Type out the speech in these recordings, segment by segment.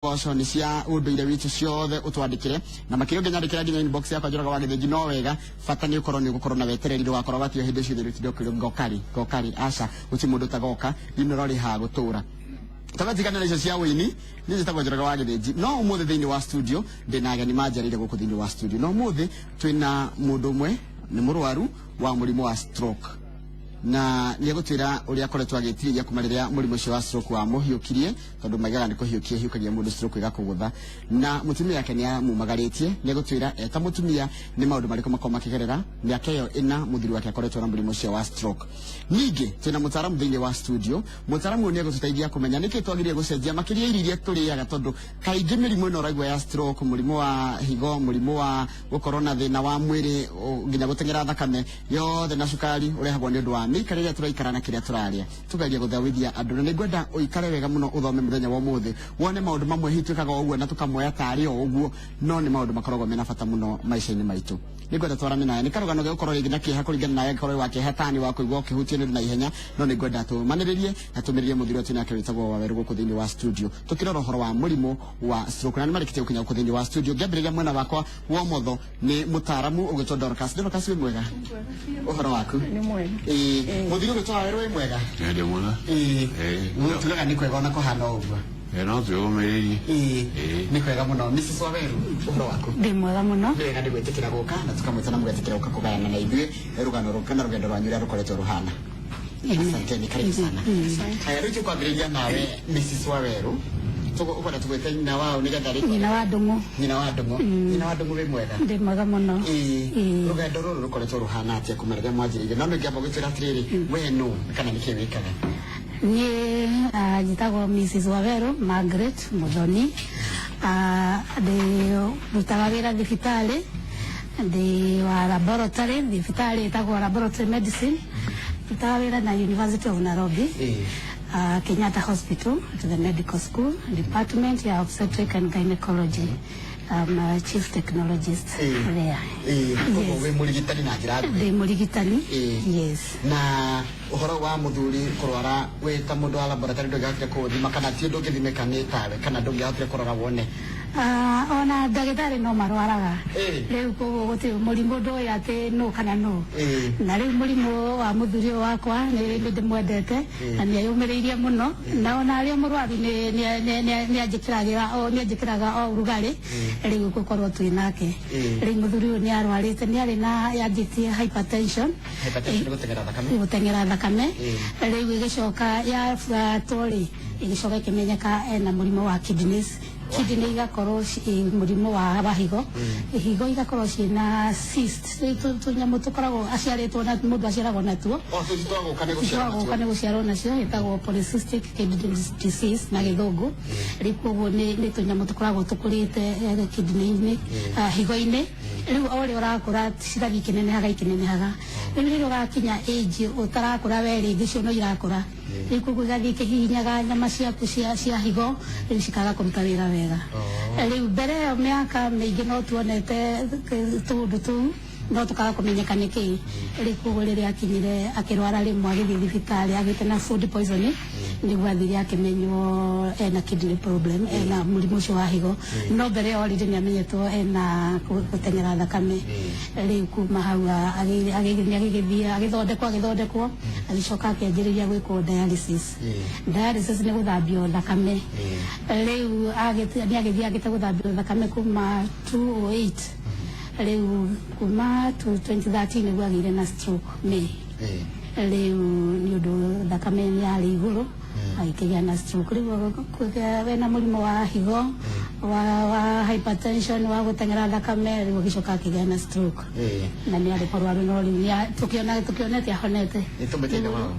Mboco nĩ cia ũndũire witũ ciothe ũtwandĩkĩre na makĩria ũngĩnyandĩkĩra nginya inbox yakwa Njoroge wa Gĩthĩnji no wega. Bata nĩ ũkorwo nĩ ũgũkorwo na wetereri, ndũgakorwo gatio hĩndĩ ciothe rĩtinde ũkĩũrio ngokari ngokari, aca, gũtirĩ mũndũ ũtagoka rinoro rĩ ha gũtũra. Tũgatigana na icio cia ũini. Niĩ njĩtagwo Njoroge wa Gĩthĩnji, no ũmũthĩ thĩinĩ wa studio ndĩna ageni manjereire gũkũ thĩinĩ wa studio, na ũmũthĩ twĩna mũndũ ũmwe nĩ mũrwaru wa mũrimũ wa stroke, na nĩ egũtwĩra ũrĩa akoretwo agĩtirĩria kuma rĩrĩa mũrimũ ũcio wa stroke wamũhiũkirie, tondũ maigaga nĩ kũhiũkia hiũkagia mũndũ stroke ĩgakũgũtha, na mũtumia yake nĩ amumagarĩtie. Nĩ egũtwĩra eta mũtumia nĩ maũndũ marĩkũ makoragwo makĩgerera mĩaka ĩyo ĩna mũthuri wake akoretwo na mũrimũ ũcio wa stroke. Ningĩ twĩna mũtaaramu thĩinĩ wa studio. Mũtaaramu ũyũ nĩ egũtũteithia kũmenya nĩkĩ twagĩrĩire gũcenjia makĩria irio iria tũrĩaga, tondũ kaingĩ mĩrimũ ĩno ũraigua ya stroke, mũrimũ wa higo, mũrimũ wa gũkorwo na thĩna wa mwĩrĩ nginya gũteng'era thakame yothe na cukari, ũrehagwo nĩ ũndũ wa mĩikarĩre ĩrĩa tũraikara na kĩrĩa tũrarĩa. Tũgeria gũthomithia andũ, na nĩngwenda ũikare wega mũno ũthome mũthenya wa ũmũthĩ, wone maũndũ mamwe hihi twĩkaga o ũguo na tũkamoya tarĩ o ũguo, no nĩ maũndũ makoragwo mena bata mũno maica-inĩ maitũ. Nĩngwenda twarane nawe. Nĩ karũgano gegũkorwo rĩngĩ na kĩeha kũringana nawe, angĩkorwo wĩ wa kĩeha tani wa kũigua ũkĩhutio nĩ ũndũ na ihenya, no nĩngwenda tũmanĩrĩrie na tũmĩrĩrie mũthuri ũyũ nake wĩtagwo Waweru gũkũ thĩinĩ wa studio tũkĩrora ũhoro wa mũrimũ wa stroke, na nĩ marĩkĩtie gũkinya gũkũ thĩinĩ wa studio. Ngĩambĩrĩria mwena wakwa wa ũmotho nĩ mũtaaramu ũgwĩtwo Dorcas. Dorcas, wĩ mwega? Ũhoro waku? Nĩ mwega. Ĩĩ, mũthuri ũgwĩtwo Waweru, wĩ mwega? Ndĩ mwega. Ĩĩ, tugaga nĩ kwega ona kũhana o ũguo. No twĩũmĩrĩrie. Ĩĩ, nĩ kwega mũno. Mrs Waweru, ũhoro waku? Ndĩ mwega mũno. Nĩ wega nĩ gwĩtĩkĩra gũka na tũkamwĩta na mũgetĩkĩra gũka kũgayana na ithuĩ rũgano kana rũgendo rwanyu ũrĩa rũkoretwo rũhana. Asanteni, karibu sana. Haya, rĩu tũkwambĩrĩria nawe Mrs Waweru. Ũkwenda tũgwĩte nyina wao nĩgetha rĩ Nyina wa Ndũng'ũ. Nyina wa Ndũng'ũ. Nyina wa Ndũng'ũ, wĩ mwega? Ndĩ mwega mũno. Ĩĩ. Ĩĩ. Rũgendo rũrũ rũkoretwo rũhana atĩa kuma rĩrĩa mwanjĩrĩirie? No nĩngĩamba gwĩtwĩra atĩrĩrĩ, we nũ kana nĩkĩ wĩkaga? Niĩ njĩtagwo Mrs Waweru Margaret Muthoni. Ndĩ rutaga wĩra thibitarĩ, ndĩ wa laboratory, thibitarĩ ĩtagwo laboratory medicine. Rutaga wĩra na University of Nairobi, Kenyatta Hospital, at the medical school, department ya obstetric and gynecology. I'm a chief technologist there. Ĩĩ, koguo wĩ mũrigitani na njĩra nguhĩ. Ndĩ mũrigitani. Ĩĩ. Yes. Na ũhoro wa mũthuri kũrwara, wĩ ta mũndũ wa laboratory ndũngĩahotire kũũthima, kana ti ũndũ ũngĩthimĩka nĩ tawe, kana ndũngĩahotire kũrora wone? Ah, ona ndagĩtarĩ no marwaraga. Rĩu koguo gũtirĩ mũrimũ ndũĩ atĩ nũ kana nũ. Na rĩu mũrimũ wa mũthuri ũyũ wakwa nĩ ndĩmwendete na nĩ eyũmĩrĩirie mũno, na ona arĩ o mũrwaru nĩ anjĩkĩraga o ũrugarĩ rĩu gũkorwo twĩ nake. Rĩu mũthuri ũyũ nĩ arwarĩte, nĩ arĩ na yanjĩtie hypertension. Hypertension nĩ gũteng'era thakame. Gũteng'era thakame. Rĩu ĩgĩcoka yabuatwo rĩ, ĩgĩcoka ĩkĩmenyeka ena mũrimũ wa kidneys, kidney igakorwo mũrimũ wa higo, higo igakorwo ciĩna cyst. Rĩu tũnyamũ tũkoragwo aciarĩtwo na mũndũ aciaragwo natuo. O tũci twa gũka nĩ gũciarwo natuo. Nĩ gũciarwo nacio, ĩtagwo polycystic kidney disease na Gĩthũngũ. Rĩu koguo nĩ tũnyamũ tũkoragwo tũkũrĩte kidney-inĩ, higo-inĩ. Rĩu o ũrĩa ũrakũra cigathiĩ ikĩnenehaga ikĩnenehaga. Rĩu rĩrĩa ũgakinya age ũtarakũra we rĩngĩ, cio no irakũra. Rĩu koguo igathiĩ ikĩhihinyaga nyama ciaku cia higo, rĩu cikaga kũruta wĩra wega. Rĩu mbere ĩyo mĩaka mĩingĩ no tuonete tũũndũ tũu no tũkaga kũmenyeka nĩ kĩĩ. Rĩu koguo rĩrĩa akinyire akĩrwara rĩmwe, agĩthiĩ thibitarĩ agĩte na food poisoning, nĩguo athire akĩmenywo ena kidney problem, ena mũrimũ ũcio wa higo. No mbere ĩyo already nĩ amenyetwo ena gũteng'era thakame. Rĩu kuma hau nĩ agĩgĩthiĩ agĩthondekwo, agĩcoka akĩanjĩrĩria gwĩkwo dialysis. Dialysis nĩ gũthambio thakame. Rĩu nĩ agĩthiĩ agĩte gũthambio thakame kuma 2008. Rĩu kuma 2013 nĩguo agĩire na stroke May. Rĩu nĩ ũndũ thakame nĩ yarĩ igũrũ, agĩkĩgĩa na stroke. Rĩu wena mũrimũ wa higo, wa hypertension, wa gũteng'era thakame, rĩu agĩcoka akĩgĩa na stroke. Na nĩ arĩ mũrwaru, no rĩu tũkĩona tũkĩonete ahonete. Nĩ tũmĩte ithe wao?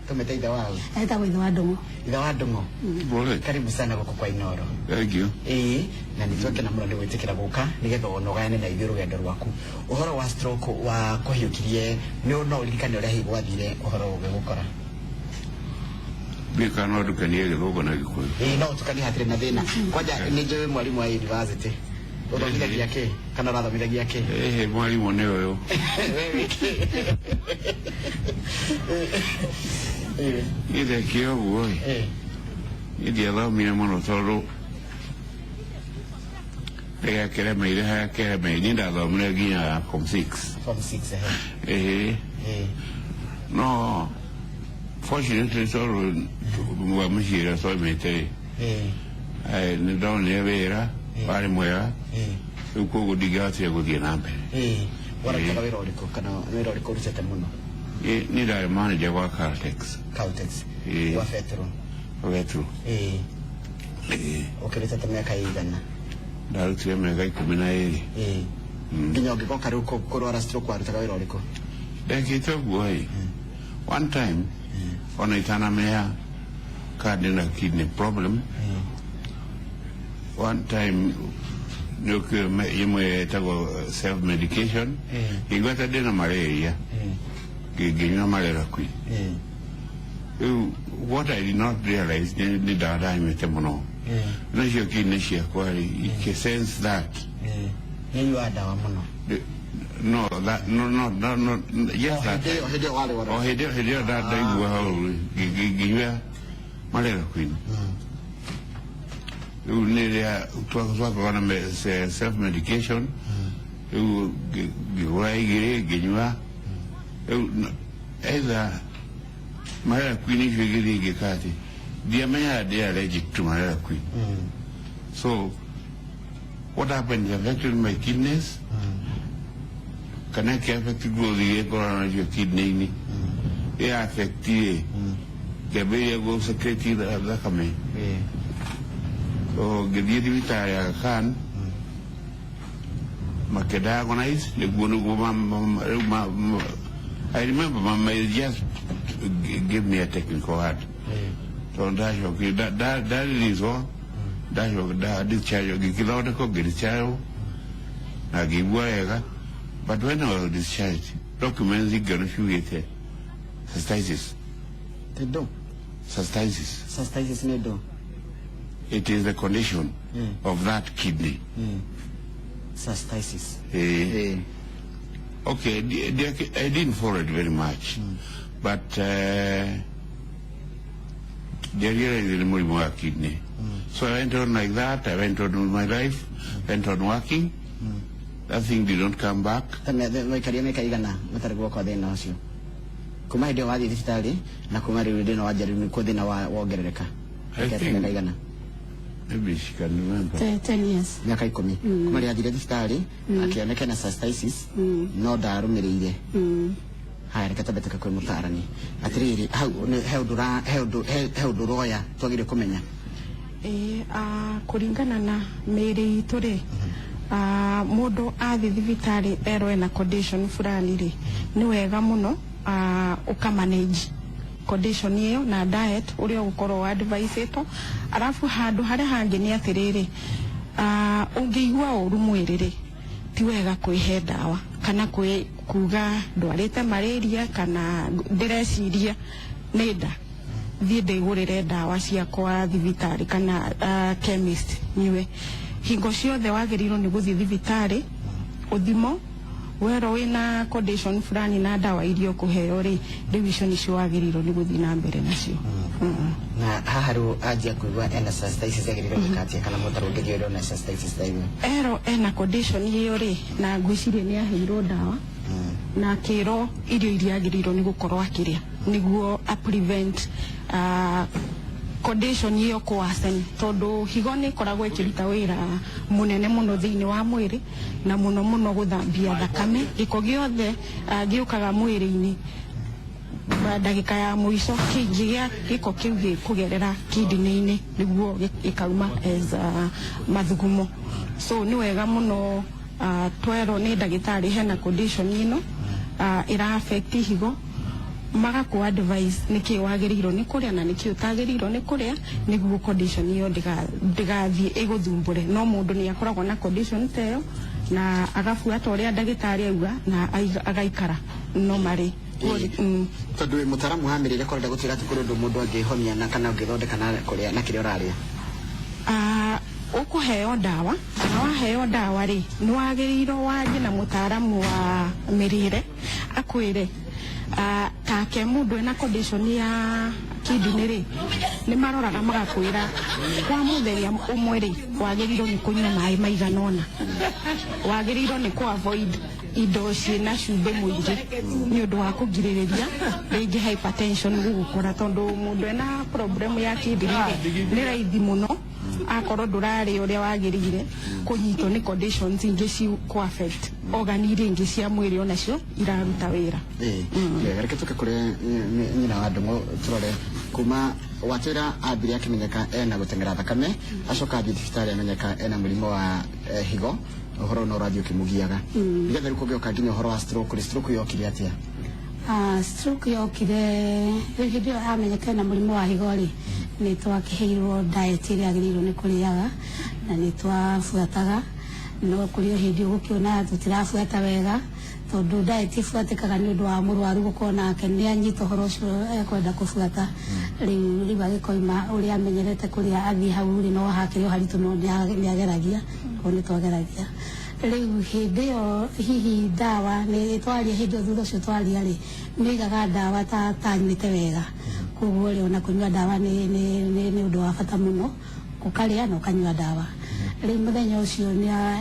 Tũmĩte ithe wao? Etagwo ithe wa Ndũng'ũ. Ithe wa Ndũng'ũ. Pole. Karibu sana gũkũ kwa Inoro. Thank you. Ĩĩ, na nĩ twakena mũno nĩ gwĩtĩkĩra gũka nĩgetha ona ũgayane na ithuĩ rũgendo rwaku. Ũhoro wa stroke wa kũhiũkirie nĩ no ũririkane ũrĩa hihi gwathire ũhoro ũgĩgũkora? Ndiũĩ kana no ndukanie Gĩthũngũ na Gĩkũyũ. Ĩĩ, no ũtukanie, hatirĩ na thĩna. Kwanja nĩ njũĩ mwarimũ wa university, ũthomithagia kĩ kana ũrathomithagia kĩ? Ĩhĩ, mwarimũ nĩ ũyũ. We wĩ kĩ? Ĩĩ. Niĩ ndekire ũguo ĩ. Niĩ ndiathomire mũno tondũ Gĩakĩremeire harĩa kĩremeire niĩ ndathomire nginya form 6. Form 6, ehe. Ĩhĩ. No fortunately tondũ wa mũciĩ ĩrĩa twaumĩte rĩ, nĩ ndonire wĩra warĩ mwega, rĩu koguo ndingĩahotire gũthiĩ na mbere. Warutaga wĩra ũrĩkũ, kana wĩra ũrĩkũ ũrutĩte mũno? Niĩ ndarĩ manager gwa Caltex. Caltex? Ĩĩ. Gwa Petro? Petro. Ĩĩ. Ũkĩrutĩte mĩaka ĩigana? Ndarutire mĩaka 12. Nginya ũngĩgoka rĩu kũrwara stroke warutaga wĩra ũrĩkũ? Ndekĩte ũguo ĩ, one time ona itanamenya kana ndĩna kidney problem, one time nĩũkĩũĩ ĩmwe ĩtagwo self medication, ngĩigua ta ndĩna malaria, ngĩnyua Maleraquin. Rĩu what I did not realize nĩ ndawa ndanyuĩte mũno, nacio kidney ciakwa rĩ ikĩ sense that. Nĩnyuaga ndawa mũno? No, that, no, no, no, no, yes, O that. Hĩndĩ ĩyo, hĩndĩ ĩyo warĩ O wara. hĩndĩ ĩyo ndaigua hau ngĩnyua Maleraquin. Rĩu nĩ rĩrĩa twakoragwo na self medication, rĩu ngĩgũra igĩrĩ ngĩnyua. Rĩu either Maleraquin icio igĩrĩ ingĩka atĩ ndiamenyaga ndĩ allergic to Maleraquin. So what happened, it affected my kidneys kana kä affect growth iria ĩkoragwo nacio kidney-inĩ, ĩ affect rĩ, kĩambĩrĩria gũ secrete thakame. So ngĩthiĩ thibitarĩ Aga Khan, makĩ diagnose nĩguo rĩu I remember mama just gave me a technical word, tondũ ndacokire ndareleaswo, ndacoka nda discharge, ngĩkĩthondekwo, ngĩdischarge na ngĩigua wega. But when I was discharged, documents ingĩona ciugĩte cystitis. Ndũ? Cystitis. Cystitis nĩ ndũ? It is the condition of that kidney. Cystitis. Okay, I didn't follow it very much, but they realized the mũrimũ wa kidney. So I went on like that. I went on with my life, went on working. That thing did not come back. Ta waikaria mĩaka igana matarĩ guoka thĩna ũcio, kuma hĩndĩ ĩyo wathiĩ thibitarĩ na kuma rĩu thĩna wanjia, rĩu nĩkuo thĩna wongerereka? I Waikaria think- mĩaka igana? Maybe she can remember. 10 years. Mĩaka 10 kuma rĩrĩa athire thibitarĩ akĩoneka na cystitis, no ndarũmĩrĩire. Haya, reke twambe tũke kwĩ mũtarani. Atĩrĩrĩ, hau he ũndũ he ũndũ ũroya twagĩrĩire kũmenya. Ĩĩ, kũringana na mĩĩrĩ itũ rĩ, mũndũ athiĩ thibitarĩ erwo ena condition fulani rĩ, nĩ wega mũno ũkamanage condition ĩyo na diet ũrĩa ũgũkorwo adviceĩtwo. Arabu handũ harĩa hangĩ nĩ atĩrĩrĩ, ũngĩigua ũru mwĩrĩ rĩ, ti wega kwĩhe ndawa kana kwĩ kuga ndwarĩte malaria kana ndĩreciria nĩ nda, thiĩ ndĩgũrĩre ndawa ciakwa thibitarĩ kana chemist nyue. Hingo ciothe wagĩrĩirwo nĩ gũthiĩ thibitarĩ ũthimo, werwo wĩna condition fulani na ndawa iria ũkũheo rĩ, rĩu icio nĩcio wagĩrĩirwo nĩ gũthiĩ na mbere nacio. Na haha rĩu anjia kũigua ena cystitis, agĩrĩirwo gwĩka atĩa, kana mũndũ ũngĩthiĩ ũrĩa cystitis ta ĩyo? Ero ena condition ĩyo rĩ, na ngwĩciria nĩ aheirwo ndawa na akĩrwo irio iria agĩrĩirwo nĩ gũkorwo akĩrĩa nĩguo a prevent condition ĩyo kũ worsen, tondũ higo nĩ ĩkoragwo ĩkĩruta wĩra mũnene mũno thĩinĩ wa mwĩrĩ, na mũno mũno gũthambia thakame, gĩko gĩothe gĩũkaga mwĩrĩ-inĩ ndagĩka ya mũico kĩingĩ gĩa gĩko kĩu gĩkũgerera kidney-inĩ nĩguo gĩkauma as mathugumo. So nĩ wega mũno twerwo nĩ ndagĩtarĩ hena condition ĩno ĩra affect higo, magakũ advice nĩkĩ wagĩrĩirwo nĩ kũrĩa na nĩkĩ ũtagĩrĩirwo nĩ kũrĩa nĩguo condition ĩyo ndĩgathiĩ ĩgũthumbũre. No mũndũ nĩ akoragwo na condition ta ĩyo na agabuata ũrĩa ndagĩtarĩ auga na agaikara normally. Tondũ wĩ mũtaaramu wa mĩrĩre, korenda gũtwĩra atĩ kũrĩ ũndũ mũndũ angĩhonia na kana ũngĩthondeka na kũrĩa na kĩrĩa ũrarĩa? Ũkũheo ndawa, na waheo ndawa rĩ, nĩ wagĩrĩirwo warie na mũtaaramu wa mĩrĩre akwĩre Take mũndũ ena condition ya kidney rĩ, nĩ maroraga magakwĩra kwa mũthenya ũmwe rĩ, wagĩrĩirwo nĩ kũnyua maĩ maigana ũna, wagĩrĩirwo nĩ kũ avoid indo ciĩna cumbĩ mũingĩ nĩ ũndũ wa kũgirĩrĩria rĩngĩ hypertension gũgũkora, tondũ mũndũ ena problem ya kidney rĩ, nĩ raithi mũno akorwo ndũrarĩa ũrĩa wagĩrĩire kũnyitwo nĩ conditions ingĩ ci kũ affect organ iria ingĩ cia mwĩrĩ onacio iraruta wĩra. Ĩĩ, reke tũke kũrĩ nyina wa Ndung'u, tũrore kuma watwĩra ambire akĩmenyeka ena gũteng'era thakame, acoka athiĩ thibitarĩ amenyeka ena mũrimũ wa higo, ũhoro no ũrathiĩ ũkĩmũgiaga nĩgetha rĩu kũngĩũka nginya ũhoro wa stroke rĩ, stroke yokire atĩa? Stroke yokire rĩu hĩndĩ ĩyo amenyeka na mũrimũ wa higo rĩ, nĩ twakĩheirwo diet ĩrĩa agĩrĩirwo nĩ kũrĩaga na nĩ twabuataga, no kũrĩ o hĩndĩ ũgũkĩona tũtirabuata wega, tondũ diet ibuatĩkaga nĩ ũndũ wa mũrwaru gũkorwo nake nĩ anyita ũhoro ũcio ekwenda kũbuata. Rĩu agĩkoima ũrĩa amenyerete kũrĩa, athiĩ hau rĩ, no hakĩrĩ o haritũ, no nĩ ageragia, koguo nĩ twageragia. Rĩu hĩndĩ ĩyo hihi ndawa nĩ twaria, hĩndĩ ĩyo thutha ũcio twaria rĩ, nĩ oigaga ndawa ta tanyuĩte wega, koguo rĩ, ona kũnyua ndawa nĩ ũndũ wa bata mũno, ũkarĩa na ũkanyua ndawa. Rĩu mũthenya ũcio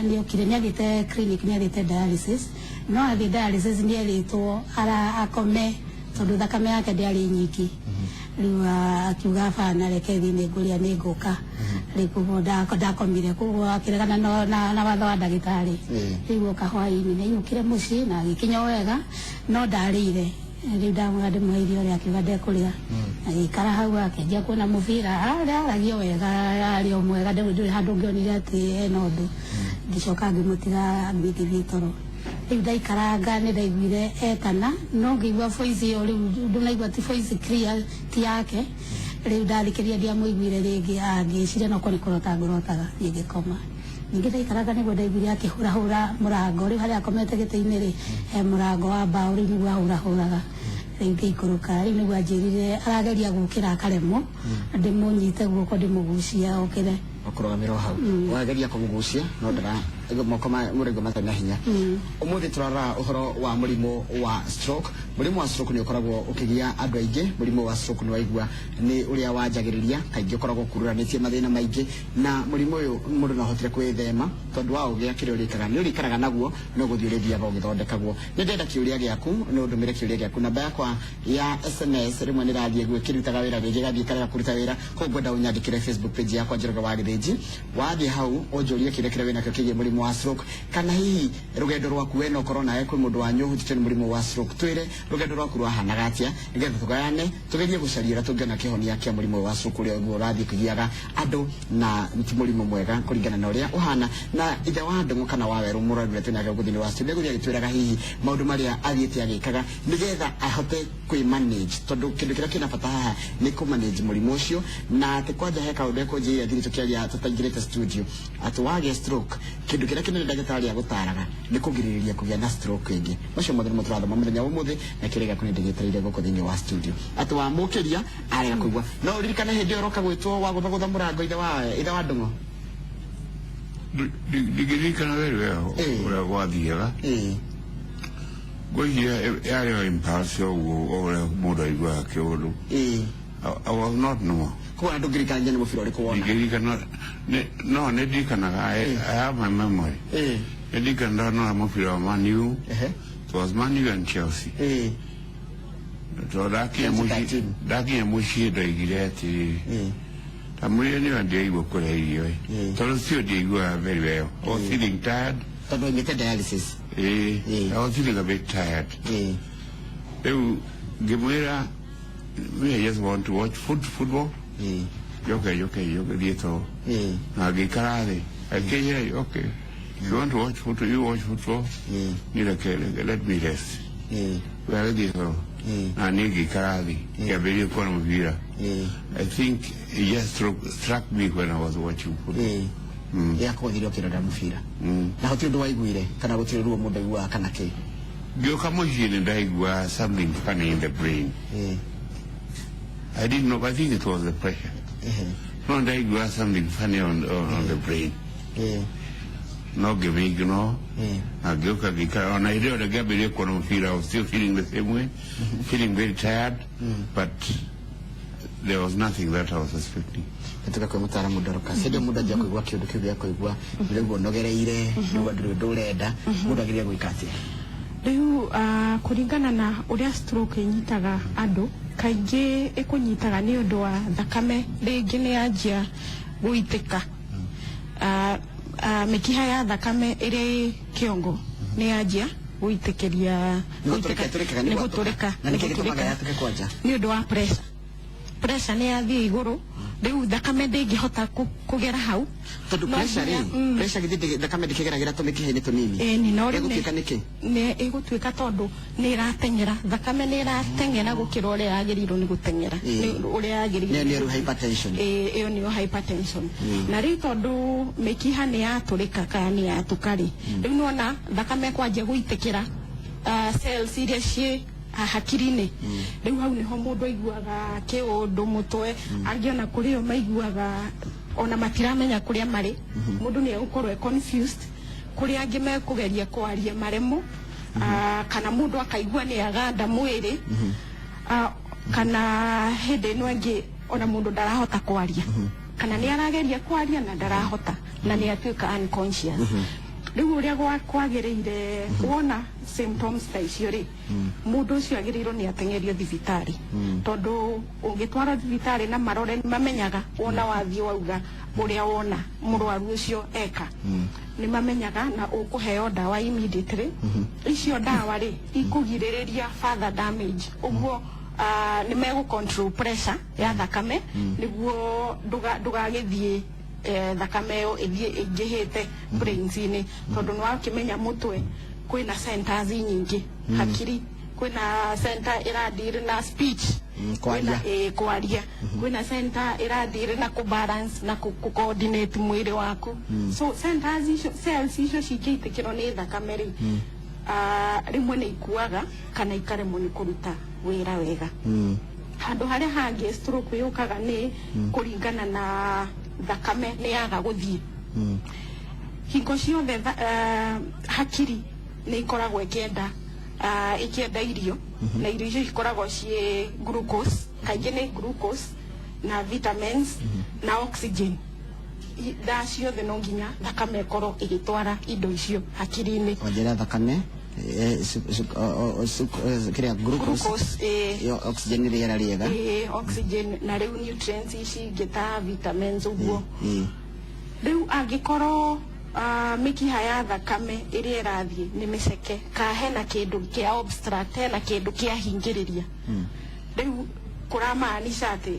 nĩ okire, nĩ athiĩte clinic, nĩ athiĩte dialysis, no athiĩ dialysis nĩ erĩtwo ara akome tondũ thakame yake ndĩarĩ nyingĩ. Rĩu akiuga, "Bana, reke thiĩ, nĩ ngũrĩa, nĩ ngũka." Rĩu koguo ndakomire, koguo akĩregana na watho wa ndagĩtarĩ. Rĩu oka hwaĩ-inĩ, nĩ ainũkire mũciĩ na agĩkinya o wega, no ndarĩire. Rĩu ndamwĩra ndĩmũhe irio rĩ, akiuga ndekũrĩa. Agĩikara hau akĩanjia kuona mũbira, aragio wega, arĩ o mwega, ndũrĩ handũ ũngĩonire atĩ ena ũndũ. Ngĩcoka ngĩmũtiga, ngĩthiĩ toro. Rĩu ndaikaranga nĩ ndaiguire etana, no ngĩigua voice ĩyo, rĩu ndũnaigua ti voice clear, ti yake. Rĩu ndathikĩrĩria ndiamũiguire rĩngĩ. Ngĩciria no korwo nĩ kũrota ngũrotaga, niĩ ngĩkoma. Ningĩ ndaikaranga nĩguo ndaiguire akĩhũrahũra mũrango. Rĩu harĩa akomete gĩtĩ-inĩ rĩ, he mũrango wa mbaũ, rĩu nĩguo ahũrahũraga. Rĩu ngĩikũrũka, rĩu nĩguo anjĩrire arageria gũkĩra akaremwo, ndĩmũnyite guoko ndĩmũgucie okĩre. Ũkũrũgamĩra o hau, wageria kũmũgucia no ndara moko ma mũrengo matarĩ na hinya. Ũmũthĩ tũrarora ũhoro wa mũrimũ wa stroke. Mũrimũ wa stroke nĩ ũkoragwo ũkĩgia andũ aingĩ. Mũrimũ wa stroke nĩ waigua nĩ ũrĩa wanjagĩrĩria, kaingĩ ũkoragwo ũkururanĩtie mathĩna maingĩ, na mũrimũ ũyũ mũndũ no ahotire kwĩthema, tondũ wa ũgĩa kĩrĩa ũrĩkaga nĩ ũrĩikaraga naguo, no gũthiĩ ũrĩthiaga ũgĩthondekagwo. Nĩ ndenda kĩũria gĩaku, nĩ ũndũmĩre kĩũria gĩaku. Namba yakwa ya SMS rĩmwe nĩ rathiĩ guo ĩkĩrutaga wĩra, rĩngĩ ĩgathiĩ ĩkarega kũruta wĩra, koguo ngwenda ũnyandĩkĩre Facebook page yakwa Njoroge wa Gĩthĩnji. Wathiĩ hau ũnjũrie kĩũria kĩrĩa wĩnakĩo kĩgiĩ mũrimũ wa stroke, kana hihi rũgendo rwaku we no korwo nawe kwĩ mũndũ wanyu ũhutĩtio nĩ mũrimũ wa stroke, twĩre rũgendo rwaku rwahanaga atĩa, nĩgetha tũgayane, tũgerie gũcaria ũrĩa tũngĩona kĩhonia kĩa mũrimũ ũyũ wa stroke, ũrĩa ũguo ũrathiĩ kũgiaga andũ na ti mũrimũ mwega kũringana na ũrĩa ũhana. Na ithe wa Ndũng'ũ kana wa Werũ, mũrwaru ũrĩa twĩnake gũkũ thĩinĩ wa studio, nĩgũthiĩ agĩtwĩraga hihi maũndũ marĩa athiĩte agĩkaga nĩgetha ahote kwĩ manage, tondũ kĩndũ kĩrĩa kĩna bata haha nĩ kũ manage mũrimũ ũcio. Na atĩ kwanja he kaũndũ ekũnjĩire thiri tũkĩaria tũtaingĩrĩte studio, atĩ wagĩa stroke, kĩndũ kĩrĩa kĩnene ndagĩtarĩ agũtaraga nĩ kũgirĩrĩria kũgĩa na stroke ĩngĩ. Macio mothe nĩmo tũrathoma mũthenya wa ũmũthĩ, na kĩũria gĩaku nĩ ndĩgĩetereire gũkũ thĩinĩ wa studio. Atĩ wamũkĩria arega kũigua, no ũririkane hĩndĩ ĩyo ũroka gwĩtwo wagũthagũtha mũrango, ithe wa Ndũng'ũ? Ndingĩririkana very well ũrĩa gwathiaga. Ngwĩciria yarĩ o impulse ũguo, o ũrĩa mũndũ aiguaga kĩũndũ. I was not normal. Koguo na ndũngĩririkana nginya nĩ mũbira ũrĩkũ wona? Ndingĩririkana no nĩ ndirikanaga. I have my memory. Nĩ ndirikana ndona mũbira wa Man U. It was Man U and Chelsea. Tondũ ndakinya mũciĩ, 2013. ndakinya mũciĩ ndoigire atĩrĩrĩ, ndamwĩrire nĩyo ndiaigua kũrĩa irio ĩ, tondũ cio ndiaiguaga very well. I was feeling tired. Tondũ oimĩte dialysis. Ĩĩ. I was feeling a bit tired. Rĩu ngĩmwĩra, "Me, I just want to watch football. Njoke njoke njoke thiĩ toro." Na ngĩikara thĩ, akĩnjĩra, "Okay, if you want to watch football, you watch football. Niĩ reke, let me rest." We agĩthiĩ toro na niĩ ngĩikara thĩ, ngĩambĩrĩria kuona mũbira. I think it just struck me when I was watching football. Yakũgũthire ũkĩrora mũbira na gũtirĩ ũndũ waiguire, kana gũtirĩ ruo mũndũ aiguaga kana kĩ? Ngĩũka mũciĩ nĩ ndaigua something funny in the brain. I didn't know, I think it was the pressure. No ndaigua something funny on the brain. No ngĩmĩ-ignore. Na ngĩũka ngĩikara ona hĩndĩ ĩyo ngĩambĩrĩria kuona mũbira. I was still feeling the same way, feeling very tired, but there was nothing that I was suspecting. Tuka kwĩ mũtaaramu Dorcas. Hĩndĩ ĩyo mũndũ anjia kũigua kĩũndũ kĩu gĩa kũigua ndĩraigua ũnogereire, ndĩraigua ndũrĩ ũndũ ũrenda, mũndũ agĩrĩire gwĩka atĩa? Rĩu kũringana na ũrĩa stroke ĩnyitaga andũ, kaingĩ ĩkũnyitaga nĩ ũndũ wa thakame rĩngĩ nĩ yanjia gũitĩka. Mĩkiha ya thakame ĩrĩ kĩongo nĩ yanjia gũitĩkĩria. Nĩ gũtũrĩka ĩtũrĩkaga, nĩ nĩ gwatũka. gũtũrĩka. Na nĩkĩ Nĩ gĩtũmaga gũtũrĩka. yatũke kwanja? Nĩ ũndũ wa pressure. Pressure nĩ yathiĩ igũrũ, rĩu thakame ndĩngĩhota kũgera hau. Tondũ No pressure nginya- rĩ, pressure githĩ thakame ndĩkĩgeragĩra tũmĩkiha-inĩ tũnini? Ĩni, no rĩu Ĩgũtuĩka nĩkĩ? Nĩ ĩgũtuĩka tondũ nĩ ĩrateng'era, thakame nĩ ĩrateng'era gũkĩra ũrĩa yagĩrĩirwo nĩ gũteng'era. Nĩ ũrĩa yagĩrĩirwo. Nĩyo nĩyo rĩu hypertension. Ĩĩ, ĩyo nĩyo hypertension. Na rĩu tondũ mĩkiha nĩ yatũrĩka kana nĩ yatũka rĩ, rĩu nĩwona thakame kwanjia gũitĩkĩra cells iria ciĩ hakiri-inĩ. Rĩu hau nĩho mũndũ aiguaga kĩũndũ mũtwe, angĩ ona kũrĩ o maiguaga ona matiramenya kũrĩa marĩ. Mũndũ nĩ egũkorwo e confused, kũrĩa angĩ mekũgeria kwaria maremwo, kana mũndũ akaigua nĩ aganda mwĩrĩ, kana hĩndĩ ĩno ĩngĩ ona mũndũ ndarahota kwaria, kana nĩ arageria kwaria na ndarahota, na nĩ atuĩka unconscious. Rĩu ũrĩa kwagĩrĩire, wona symptoms ta icio rĩ, mũndũ ũcio agĩrĩirwo nĩ ateng'erio thibitarĩ, tondũ ũngĩtwarwo thibitarĩ na marore, nĩ mamenyaga wona wathiĩ wauga ũrĩa wona mũrwaru ũcio eka, nĩ mamenyaga na ũkũheo ndawa immediately. Icio ndawa rĩ, ikũgirĩrĩria further damage. Ũguo nĩ megũ control pressure ya thakame nĩguo ndũgagĩthiĩ thakame ĩyo ĩthiĩ ĩingĩhĩte brains-inĩ, tondũ nĩ wakĩmenya mũtwe kwĩna centers nyingĩ, hakiri kwĩna center ĩradeal na speech. Kwaria. Kwaria. Kwĩna center ĩradeal na kũbalance na kũ-coordinate mwĩrĩ waku. So centers icio, cells icio cingĩitĩkĩrwo nĩ thakame rĩ, rĩmwe nĩ ikuaga kana ikaremwo nĩ kũruta wĩra wega. Handũ harĩa hangĩ stroke yũkaga nĩ kũringana na thakame nĩ yaga gũthiĩ. Hingo ciothe hakiri nĩ ikoragwo ĩkĩenda irio, na irio icio ikoragwo ciĩ glucose, kaingĩ nĩ glucose na vitamins na oxygen. Thaa ciothe no nginya thakame ĩkorwo ĩgĩtwara indo icio hakiri-inĩ. Ongerera thakame, kĩrĩa, glucose. Glucose. Ĩyo oxygen, rĩera rĩega. Oxygen na rĩu nutrients ici ingĩ ta vitamins ũguo. Rĩu angĩkorwo mĩkiha ya thakame ĩrĩa ĩrathiĩ nĩ mĩceke, ka hena kĩndũ kĩa obstruct, hena kĩndũ kĩahingĩrĩria, rĩu kũramaanisha atĩ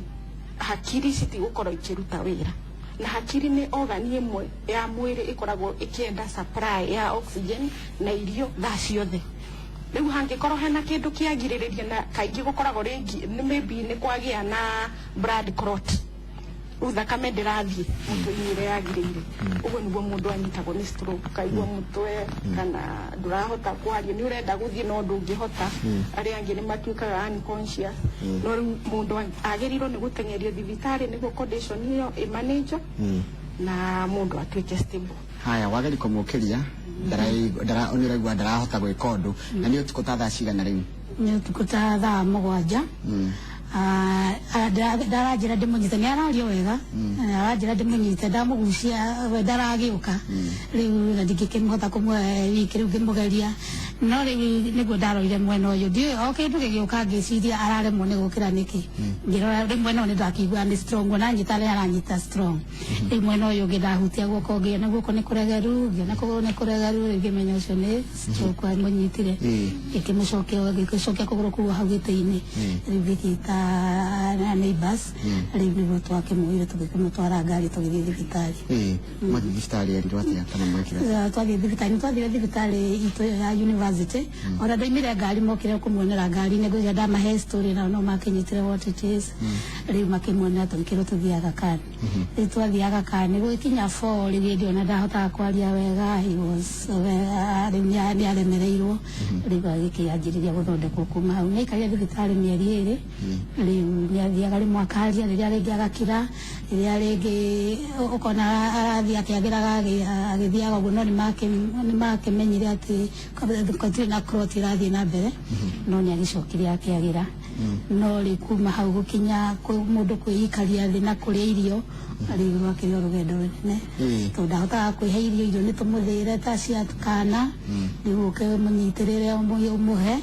hakiri citigũkorwo ikĩruta wĩra. Na hakiri nĩ organ ĩmwe ya mwĩrĩ ĩkoragwo ĩkĩenda supply ya oxygen na irio thaa ciothe. Rĩu hangĩkorwo hena kĩndũ kĩagirĩrĩria, na kaingĩ gũkoragwo rĩngĩ nĩ maybe nĩ kwagĩa na blood clot, rĩu thakame ndĩrathiĩ mũtwe-inĩ ũrĩa yagĩrĩire. Ũguo nĩguo mũndũ anyitagwo nĩ stroke, kaigua mũtwe kana ndũrahota kwaria, nĩ ũrenda gũthiĩ no ndũngĩhota. Arĩa angĩ nĩ matuĩkaga unconscious. No rĩu mũndũ agĩrĩirwo nĩ gũteng'erio thibitarĩ nĩguo condition ĩyo ĩmanĩnjwo na mũndũ atuĩke stable. Haya, wageri kũmũkĩria nĩ ũraigua ndarahota gwĩka ũndũ, na nĩ ũtukũ ta thaa cigana rĩu? Nĩ ũtukũ ta thaa 7. Ndaranjĩra ndĩmũnyite, nĩ araria wega, aranjĩra ndĩmũnyite, ndamũgucia we ndaragĩũka rĩu, na ndingĩkĩmũhota kũmuoya wiki. Rĩu ngĩmũgeria, no rĩu nĩguo ndarorire mwena ũyũ, ndiũĩ o kĩndũ gĩgĩũka, ngĩciria araremwo nĩ gũkĩra nĩkĩ. Ngĩrora rĩu mwena ũyũ nĩ ndakĩigua nĩ strong, ona anyita arĩa aranyita strong. Rĩu mwena ũyũ ũngĩ ndahutia guoko, ngĩona guoko nĩ kũregeru, ngĩona kũgũrũ nĩ kũregeru. Rĩu ngĩmenya ũcio nĩ stroke amũnyitire. Ngĩkĩmũcokia, ngĩcokia kũgũrũ kũu hau gĩtĩ-inĩ. Rĩu ngĩkĩta neighbors, rĩu nĩguo twakĩmuoire, tũgĩkĩmũtwara ngari, tũgĩthiĩ thibitarĩ. Mwathiĩ thibitarĩ erirwo atĩa kana mwekire atĩa? Twathiĩ thibitarĩ, nĩ twathire thibitarĩ itũ ĩyo ya university. Ona ndoimire ngari, mokire kũmuonera ngari-inĩ, ngwĩciria ndamahe story nao no makĩnyitire what it is. Rĩu makĩmuonera, tũgĩkĩrwo tũthiĩ Aga Khan. Rĩu twathiĩ Aga Khan, gũgĩkinya 4 rĩu hĩndĩ ĩyo na ndahotaga kwaria wega. He was rĩu nĩ aremereirwo. Rĩu agĩkĩanjĩrĩria gũthondekwo kuma hau. Nĩ aikarire thibitarĩ mĩeri 2. Rĩu nĩ athiaga rĩmwe akaria, rĩrĩa rĩngĩ agakira, rĩrĩa rĩngĩ ũkona arathiĩ akĩagĩraga, agĩthiaga ũguo, no nĩ makĩmenyire atĩ gũtirĩ na clot ĩrathiĩ na mbere, no nĩ agĩcokire akĩagĩra. No rĩu kuma hau gũkinya mũndũ kwĩikaria thĩ na kũrĩa irio, rĩu rwakĩrĩ o rũgendo rũnene, tondũ ndahotaga kwĩhe irio. Irio nĩ tũmũthĩre ta cia kana, rĩu ũke mũnyitĩrĩre, ũmũhe.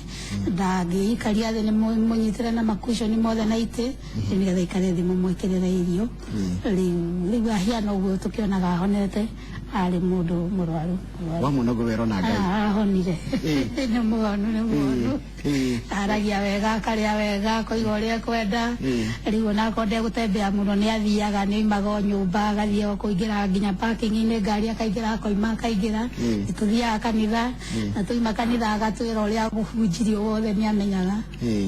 Ndangĩikaria thĩ, nĩ mũnyitĩre na makuconi mothe na itĩ, rĩu nĩgetha ikare thĩ mũmwĩkĩrĩre irio. Rĩu ahiana ũguo tũkĩonaga ahonete, arĩ mũndũ mũrwaru mũrwaru. Wa mũno ngũwerwo na Ngai. Ahonire, nĩ mũhonu, nĩ mũhonu. Aragia wega, akarĩa wega, akoiga ũrĩa ekwenda. Rĩu onakorwo ndegũtembea mũno, nĩ athiaga, nĩ oimaga o nyũmba agathiĩ o kũingĩra nginya parking-inĩ, ngari akaingĩra, akoima akaingĩra. Nĩ tũthiaga kanitha, na twaima kanitha agatwĩra ũrĩa gũbunjirio wothe nĩ amenyaga.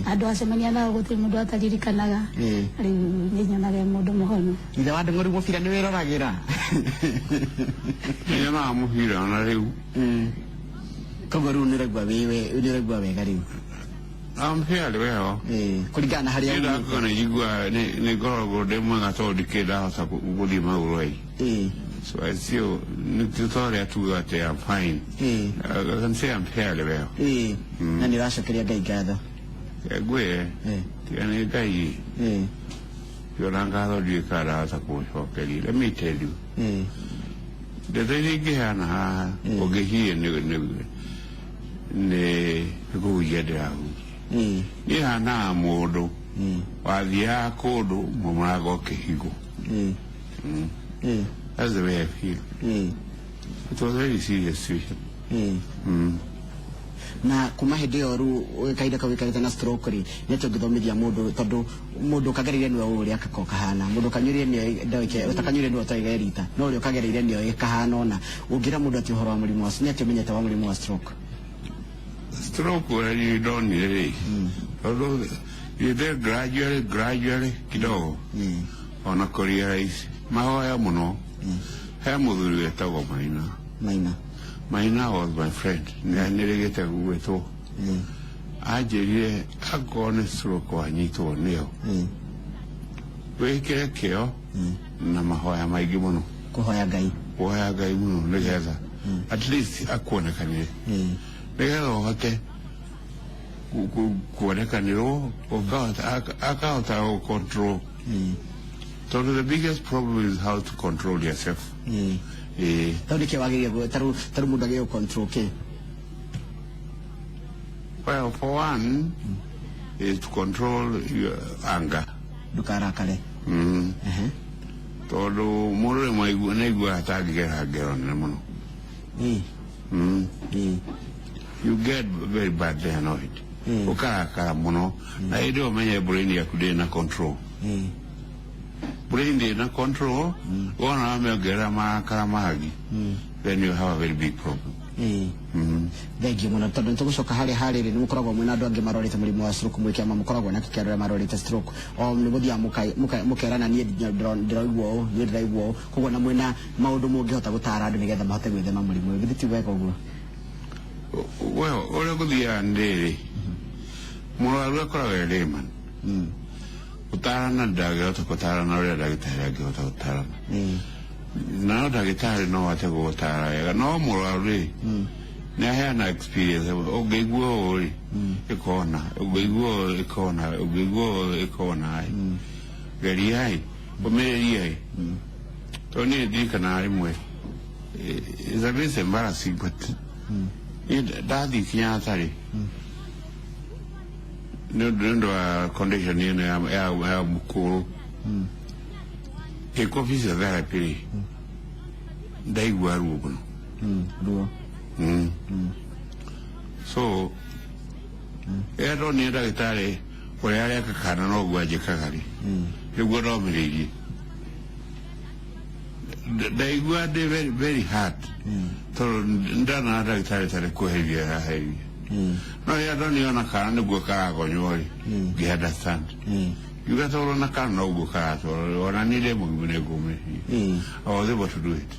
Andũ acemania nao gũtirĩ mũndũ ataririkanaga. Rĩu nĩ nyonaga e mũndũ mũhonu. Ithe wa ndũng'ũri, mũbira nĩ wĩroragĩra? Nyonaga mũbira ona rĩu. Koguo rĩu nĩ ũraigua wega rĩu? I'm fairly well. Kũringana na harĩa Nĩ umĩte. Ndakona njigua nĩ ngoragwo ndĩ mwega tondũ ndikĩrĩ ndahota gũthiĩ magũrũ ai. So I still nĩ ta ũrĩa tugaga atĩ I'm fine. I can say I'm fairly well. Na nĩ ũracokeria Ngai ngatho? Ngwĩre, tiga nĩ Ngai, ona ngatho ndiũĩ kana ndahota kũmũcokeria. Let me tell you, ndeto iria ingĩheana haha, ũngĩciria nĩ kũhunjia ndĩrahunjia. Niĩ hanaga mũndũ wathiaga kũndũ mũrango ũkĩhingwo. That's the way I feel. It was a very serious situation. Na kuma hĩndĩ ĩyo rĩu kahinda kau wĩikarĩte na stroke rĩ, nĩ atĩa ũngĩthomithia mũndũ? Tondũ mũndũ ũkagereire nĩwe ũũ ũrĩa kako kahana, mũndũ ũkanyuire nĩoĩ ũtakanyuire nĩwe ũtoiga rita, no ũrĩa ũkagereire nĩoĩ kahana. Ona ũngĩra mũndũ atĩ ũhoro wa mũrimũ wa, nĩ atĩa ũmenyete wa mũrimũ wa stroke? Stroke ũrĩa niĩ ndonire rĩ, tondũ you gradually gradually kidogo ona kũrealize mahoya mũno. He mũthuri wetagwo Maina. Maina. Maina was my friend, nĩ nĩrĩgĩte gwĩtwo. Anjĩrire angorwo nĩ stroke wanyitwo nĩyo, wĩkĩre kĩo na mahoya maingĩ mũno. Kũhoya Ngai. Kũhoya Ngai mũno nĩgetha at least akuonekanĩre, nĩgetha ũhote kuonekanĩrwo, akahota gũ control, tondũ the biggest problem is how to control yourself. Ĩĩ. Tondũ nĩkĩ wagĩrĩire tarĩu mũndũ agĩrĩire control kĩ? Well, for one is to control your anger. Ndũkarakare. Tondũ mũndũ rĩmwe nĩaiguaga atangĩgera ngero nene mũno. You get very badly annoyed, ũkarakara mũno, na hĩndĩ ĩyo ũmenye brain yaku ndĩrĩ na control. Brain ndĩrĩ na control, wona wamĩongerera marakara mangĩ, then you have a very big problem. Thengiũ mũno, tondũ nĩtũgũcoka harĩa harĩrĩ nĩ mũkoragwo mwĩna andũ angĩ marorete mũrimũ wa stroke, mwĩ kĩama mũkoragwo nakĩo kĩa andũ arĩa marorete stroke, o nĩ mũthiaga mũkerana, niĩ ndĩraigua ũũ, niĩ ndĩraigua ũũ, koguo na mwĩna maũndũ mũngĩhota gũtara andũ nĩgetha mahote gwĩthema mũrimũ ũyũ. Githĩ ti wega ũguo? Well, ũrĩa gũthiaga nĩ rĩrĩ, mũrwaru akoragwo e layman. Gũtarana ndangĩhota gũtarana ũrĩa ndagĩtarĩ angĩhota gũtarana. Na no ndagĩtarĩ no ahote gũgũtara wega, no mũrwaru rĩ, nĩ aheana experience: ũngĩigua ũũ rĩ, ĩkona, ũngĩigua ũũ, ĩkona, ũngĩigua ũũ, ĩkona. Geriai, ũmĩrĩriai, tondũ niĩ ndirikanaga rĩmwe, it's a bit embarrassing, but niĩ ndathiĩ Kenyatta rĩ, nĩ ũndũ wa condition ĩno ya mũkũrũ, ngĩkwo physiotherapy rĩ, ndaigua ruo mũno. Ruo. So rĩrĩa ndonire ndagĩtarĩ ũrĩa areka kana noguo anjĩkaga rĩ, nĩguo ndomĩrĩirie. Ndaigua ndĩ very, very hard, tondũ ndona ndagĩtarĩ tarĩ kweheria araheria, no rĩrĩa ndonire ona kana nĩguo karagonywo rĩ, ngĩ understand. Ngiuga tondũ ona kana noguo karatwarwo, ona niĩ ndĩ mũgima nĩngũmĩrĩria. I was able to do it.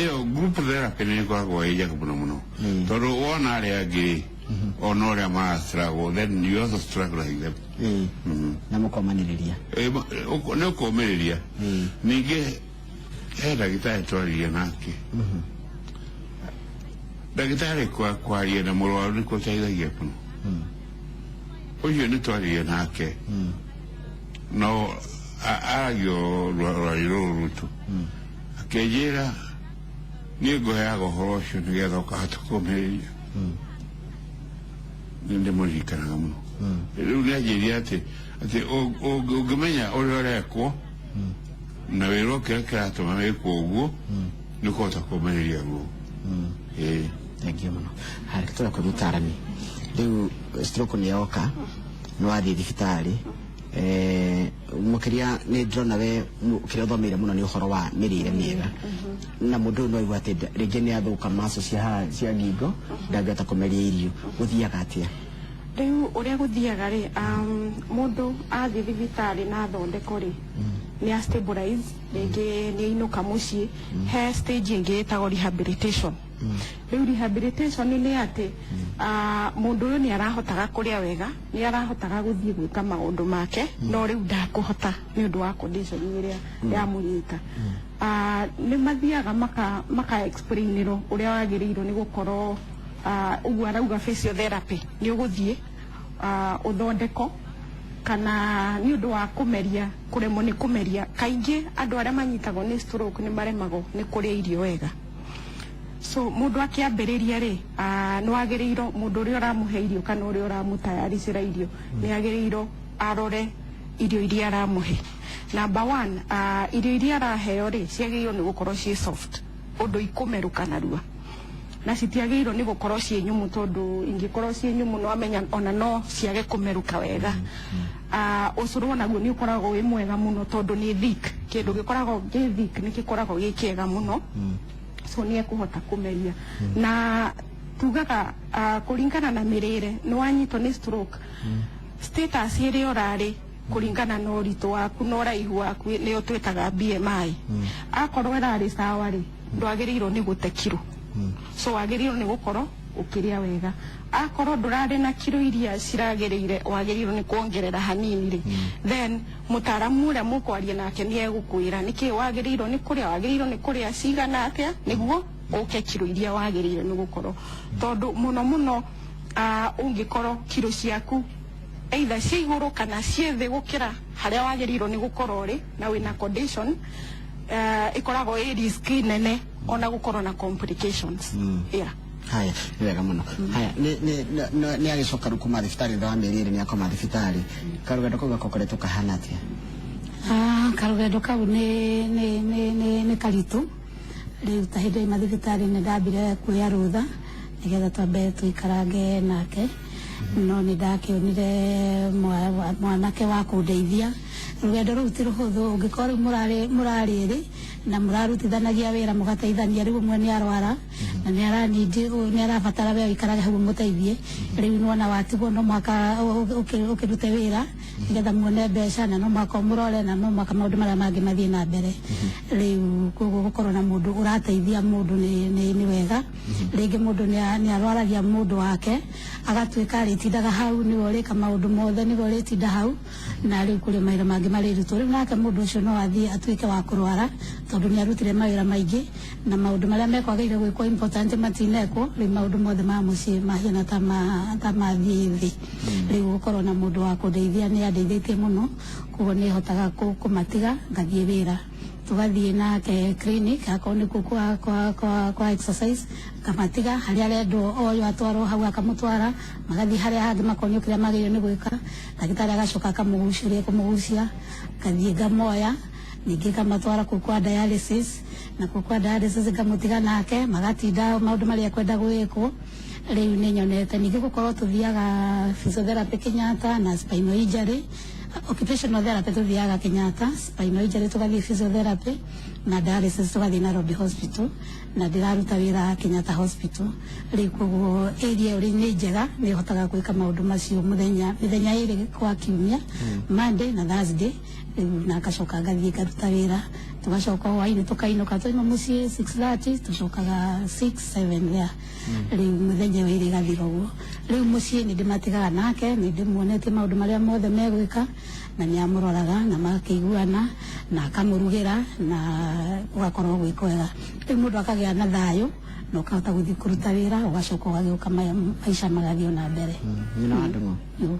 Ĩyo group therapy nĩ ĩkoragwo ĩ njega mũno mũno, tondũ wona arĩa angĩ rĩ Ona ũrĩa mara struggle, then you also struggle like them. Na mũkomanĩrĩria. Nĩ ũkũmĩrĩria. Ningĩ he ndagĩtarĩ twaririe nake. Ndagĩtarĩ kwaria na mũrwaru nĩ gũteithagia mũno. Ũcio nĩ twaririe nake, no aragio rwari rũrũ rwitũ, akĩnjĩra niĩ ngũheaga ũhoro ũcio nĩgetha ũkahota kũmĩrĩria. Nĩ ndĩmũririkanaga mũno. Rĩu nĩ anjĩrire atĩ ũngĩmenya ũrĩa ũrekwo na wĩrwo kĩrĩa kĩratũma wĩkwo ũguo, nĩ ũkũhota kũmĩrĩria ruo. Ĩĩ. Thank you mũno. Harĩ tũra kwĩ mũtarani. Rĩu stroke nĩ yoka, nĩ wathiĩ thibitarĩ, mũkĩria nĩ ndĩrona we kĩrĩa ũthomeire mũno nĩ ũhoro wa mĩrĩre mĩega, na mũndũ ũyũ no aigua atĩ rĩngĩ nĩ athũka maco cia haha cia ngingo, ndangĩhota kũmeria irio. Gũthiaga atĩa? Rĩu ũrĩa gũthiaga rĩ, mũndũ athiĩ thibitarĩ na athondekwo rĩ, nĩ a stabilize, rĩngĩ nĩ ainũka mũciĩ, he stage ĩngĩ ĩtagwo rehabilitation. Rĩu rehabilitation nĩ atĩ mũndũ ũyũ nĩ arahotaga kũrĩa wega, nĩ arahotaga gũthiĩ gwĩka maũndũ make, no rĩu ndakũhota nĩ ũndũ wa condition ĩrĩa yamũnyita. Nĩ mathiaga maka explainĩrwo ũrĩa wagĩrĩirwo nĩ gũkorwo, ũguo arauga physiotherapy, nĩ ũgũthiĩ ũthondeko kana nĩ ũndũ wa kũmeria, kũremwo nĩ kũmeria. Kaingĩ andũ arĩa manyitagwo nĩ stroke nĩ maremagwo nĩ kũrĩa irio wega. So mũndũ akĩambĩrĩria rĩ, nĩ wagĩrĩirwo mũndũ ũrĩa ũramũhe irio kana ũrĩa ũramũtayaricĩra irio nĩ agĩrĩirwo arore irio iria aramũhe. Number one, irio iria araheo rĩ, ciagĩrĩirwo nĩ gũkorwo ciĩ soft ũndũ ikũmerũka narua, na citiagĩrĩirwo nĩ gũkorwo ciĩ nyũmũ, tondũ ingĩkorwo ciĩ nyũmũ no amenya ona no ciage kũmerũka wega. Ũcũrũ onaguo nĩ ũkoragwo wĩ mwega mũno tondũ nĩ thick. Kĩndũ gĩkoragwo gĩ thick nĩ gĩkoragwo gĩ kĩega mũno, so nĩ ekũhota kũmeria. Na tugaga kũringana na mĩrĩre, nĩ wanyitwo nĩ stroke, status ĩrĩa ũrarĩ kũringana na ũritũ waku na ũraihu waku, nĩyo twĩtaga BMI, akorwo ĩrarĩ sawa rĩ, ndwagĩrĩirwo nĩ gũte kiro. So wagĩrĩirwo nĩ gũkorwo ũkĩrĩa wega. Akorwo ndũrarĩ na kiro iria ciragĩrĩire, wagĩrĩirwo nĩ kuongerera hanini rĩ, then mũtaaramu ũrĩa mũkwaria nake nĩ egũkwĩra nĩkĩ wagĩrĩirwo nĩ kũrĩa, wagĩrĩirwo nĩ kũrĩa cigana atĩa nĩguo ũke kiro iria wagĩrĩirwo nĩ gũkorwo, tondũ mũno mũno ũngĩkorwo kiro ciaku either ciĩ igũrũ kana ciĩ thĩ gũkĩra harĩa wagĩrĩirwo nĩ gũkorwo rĩ, na wĩna condition, ĩkoragwo ĩ risk nene ona gũkorwo na complications, yeah. Haya, nĩ wega mũno. Haya, nĩ agĩcoka rĩu kuma thibitarĩ thutha wa mĩeri 2, nĩ akoma thibitarĩ. Karũgendo kau gakoretwo kahana atĩa? Karũgendo kau nĩ karitũ. Rĩu ta hĩndĩ ĩma thibitarĩ nĩ ndambire kuoya rũtha nĩgetha twambe tũikarange nake, no nĩ ndakĩonire mwanake wa kũndeithia. Rũgendo rũu ti rũhũthũ ũngĩkorwo rĩu mũrarĩ erĩ na mũrarutithanagia wĩra, mũgateithania. Rĩu ũmwe nĩ arwara na nĩ aranindi, nĩ arabatara we ũikarage hau ũmũteithie. Rĩu nĩwona watigwo, no mũhaka ũkĩrute wĩra nĩgetha muone mbeca, na no mũhaka ũmũrore, na no mũhaka maũndũ marĩa mangĩ mathiĩ na mbere. Rĩu koguo gũkorwo na mũndũ ũrateithia mũndũ nĩ wega. Rĩngĩ mũndũ nĩ arwaragia mũndũ wake, agatuĩka arĩtindaga hau, nĩwe ũrĩka maũndũ mothe, nĩwe ũrĩtinda hau, na rĩu kũrĩ mawĩra mangĩ marĩrutwo. Rĩu nake mũndũ ũcio no athiĩ atuĩke wa kũrwara tondũ nĩ arutire mawĩra maingĩ na maũndũ marĩa mekwagĩrĩire gwĩkwo important matinekwo. Rĩu maũndũ mothe ma mũciĩ mahiana ta mathiĩ thĩ. Rĩu gũkorwo na mũndũ wa kũndeithia nĩ andeithĩtie mũno. Koguo nĩ hotaga kũmatiga ngathiĩ wĩra, tũgathiĩ nake clinic, akorwo nĩ kuo kwa exercise, akamatiga harĩa arendwo oyo atwarwo hau, akamũtwara, magathiĩ harĩa hangĩ makonio kĩrĩa magĩrĩirwo nĩ gwĩka. Ndagĩtarĩ agacoka akamũgucia ũrĩa ekũmũgucia, ngathiĩ ngamoya, ningĩ ngamatwara kũu kwa dialysis, na kũu kwa dialysis ngamũtiga nake, magatinda maũndũ marĩa ekwenda gwĩkwo. Rĩu nĩ nyonete ningĩ gũkorwo tũthiaga physiotherapy Kenyatta na spinal injury, occupational therapy tuthiaga Kenyatta, spinal injury tugathiĩ physiotherapy, na dialysis tugathiĩ Nairobi Hospital, na ndĩraruta wĩra Kenyatta Hospital rĩu. Koguo area ĩyo nĩ njega, nĩ hotaga gwĩka maũndũ macio mũthenya mĩthenya 2 kwa kiumia, Monday na Thursday. Rĩu na ngacoka ngathiĩ ngaruta wĩra. Tugacoka hwainĩ tũkainũka. Twaima mũciĩ 6:30, tũcokaga 6 7 there. Rĩu mũthenya ĩyo ĩrĩ ĩgathira ũguo. Rĩu mũciĩ nĩ ndĩmatigaga nake, nĩ ndĩmuonetie maũndũ marĩa mothe megwĩka, na nĩ amũroraga na makĩiguana na akamũrugĩra na gũgakorwo gwĩ kwega. Rĩu mũndũ akagĩa na thayũ na ũkahota gũthiĩ kũruta wĩra, ũgacoka ũgagĩũka, maica magathiĩ na mbere. Nyina wa Ndung'u. Yo.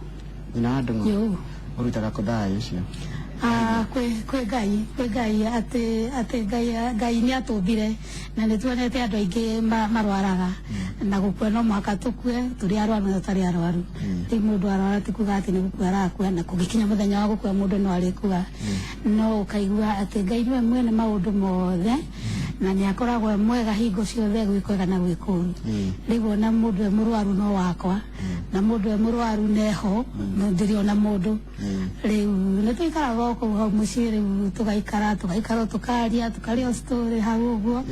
Nyina wa Ndung'u. Yo. Ũrutaga kũ thayũ ũcio? Ah, kwĩ Ngai atĩ Ngai nĩ atũmbire na nĩ tuonete andũ aingĩ marwaraga na gũkua no mũhaka tũkue, tũrĩ arwaru na tũtarĩ arwaru. Rĩu mũndũ arwara ti kuga atĩ nĩ gũkua arakua, na kũngĩkinya mũthenya wa gũkua mũndũ no arĩkua, no ũkaigua atĩ Ngai nĩwe mwene maũndũ mothe na nĩ akoragwo e mwega hingo ciothe, gwĩ kwega na gwĩ kũũru. Rĩu ona mũndũ e mũrwaru no wakwa, na mũndũ e mũrwaru neho ndĩrĩ ona mũndũ. Rĩu nĩ tũikaraga o kũu hau mũciĩ, rĩu tũgaikara tũkaria, tũkaria story hau ũguo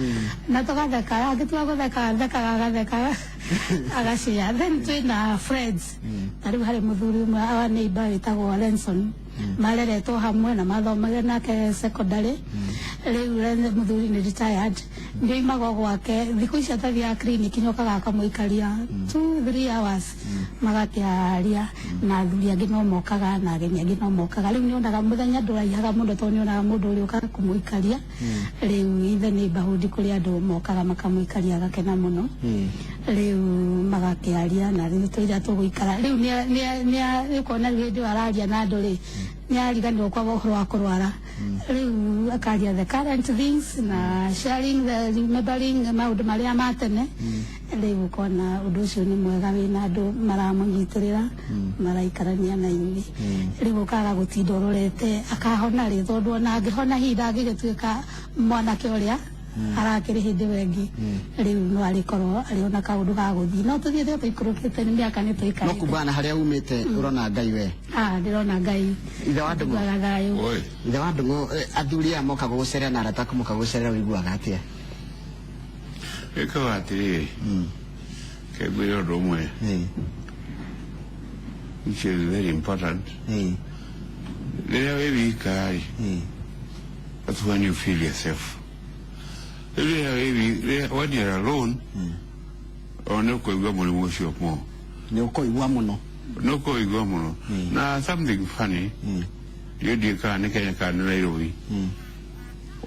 na tũgatheka. Angĩtua gũtheka thekaga, agatheka, agashare. Then twĩna friends, ta rĩu harĩ mũthuri ũmwe, our neighbor, wĩtagwo Lenson, mareretwo hamwe na mathomagĩra nake secondary. Rĩu mũthuri nĩ retired, nĩ oimaga o gwake thikũ ici atathiaga clinic, nyokaga akamũikaria 2-3 hours magakĩaria, na athuri angĩ no mokaga na ageni angĩ no mokaga. Rĩu nĩonaga mũthenya ndũraihaga mũno tondũ nĩonaga mũndũ ũrĩa ũkaga kũmũikaria. Rĩu ithe neighborhood kũrĩ andũ mokaga makamũikaria, agakena mũno. Rĩu magakĩaria na rĩu tũira tũgũikara. Rĩu nĩ ũkona rĩu hĩndĩ ĩyo araria na andũ rĩ, nĩ ariganĩrwo kwa ũhoro wa kũrwara. Rĩu akaria the current things na sharing the remembering maũndũ marĩa ma tene. Rĩu ũkona ũndũ ũcio nĩ mwega, wĩna andũ maramũnyitĩrĩra, maraikarania na inyuĩ. Rĩu ũkaga gũtinda ũrorete akahona rĩ, tondũ ona angĩhona hihi ndangĩgĩtuĩka mwanake ũrĩa arakĩrĩ hĩndĩ ĩyo ĩngĩ. Rĩu no arĩkorwo arĩ ona kaũndũ ga gũthiĩ, no tũthiĩte tũikũrũkĩte nĩ mĩaka nĩ No tũikarĩte. Kumbana na harĩa umĩte, ũrona Ngai we? Ah, ndĩrona Ngai. Ithe wa Ndung'u. Njiguaga thayũ. Oi. Ithe wa Ndung'u, athuri aya moka gũgũcerera na arata aku moka gũgũcerera, ũiguaga atĩa? Ĩkaga atĩrĩrĩ, kengwĩre ũndũ ũmwe which is very important. Rĩrĩa wĩ wika rĩ, that's when you feel yourself. Rĩrĩa wĩ when you're alone, o nĩ ũkũigua mũrimũ ũcio mo. Nĩ ũkũigua mũno. Nĩ ũkũigua mũno. Na something funny, ndiũ kana nĩ Kenya kana nĩ Nairobi,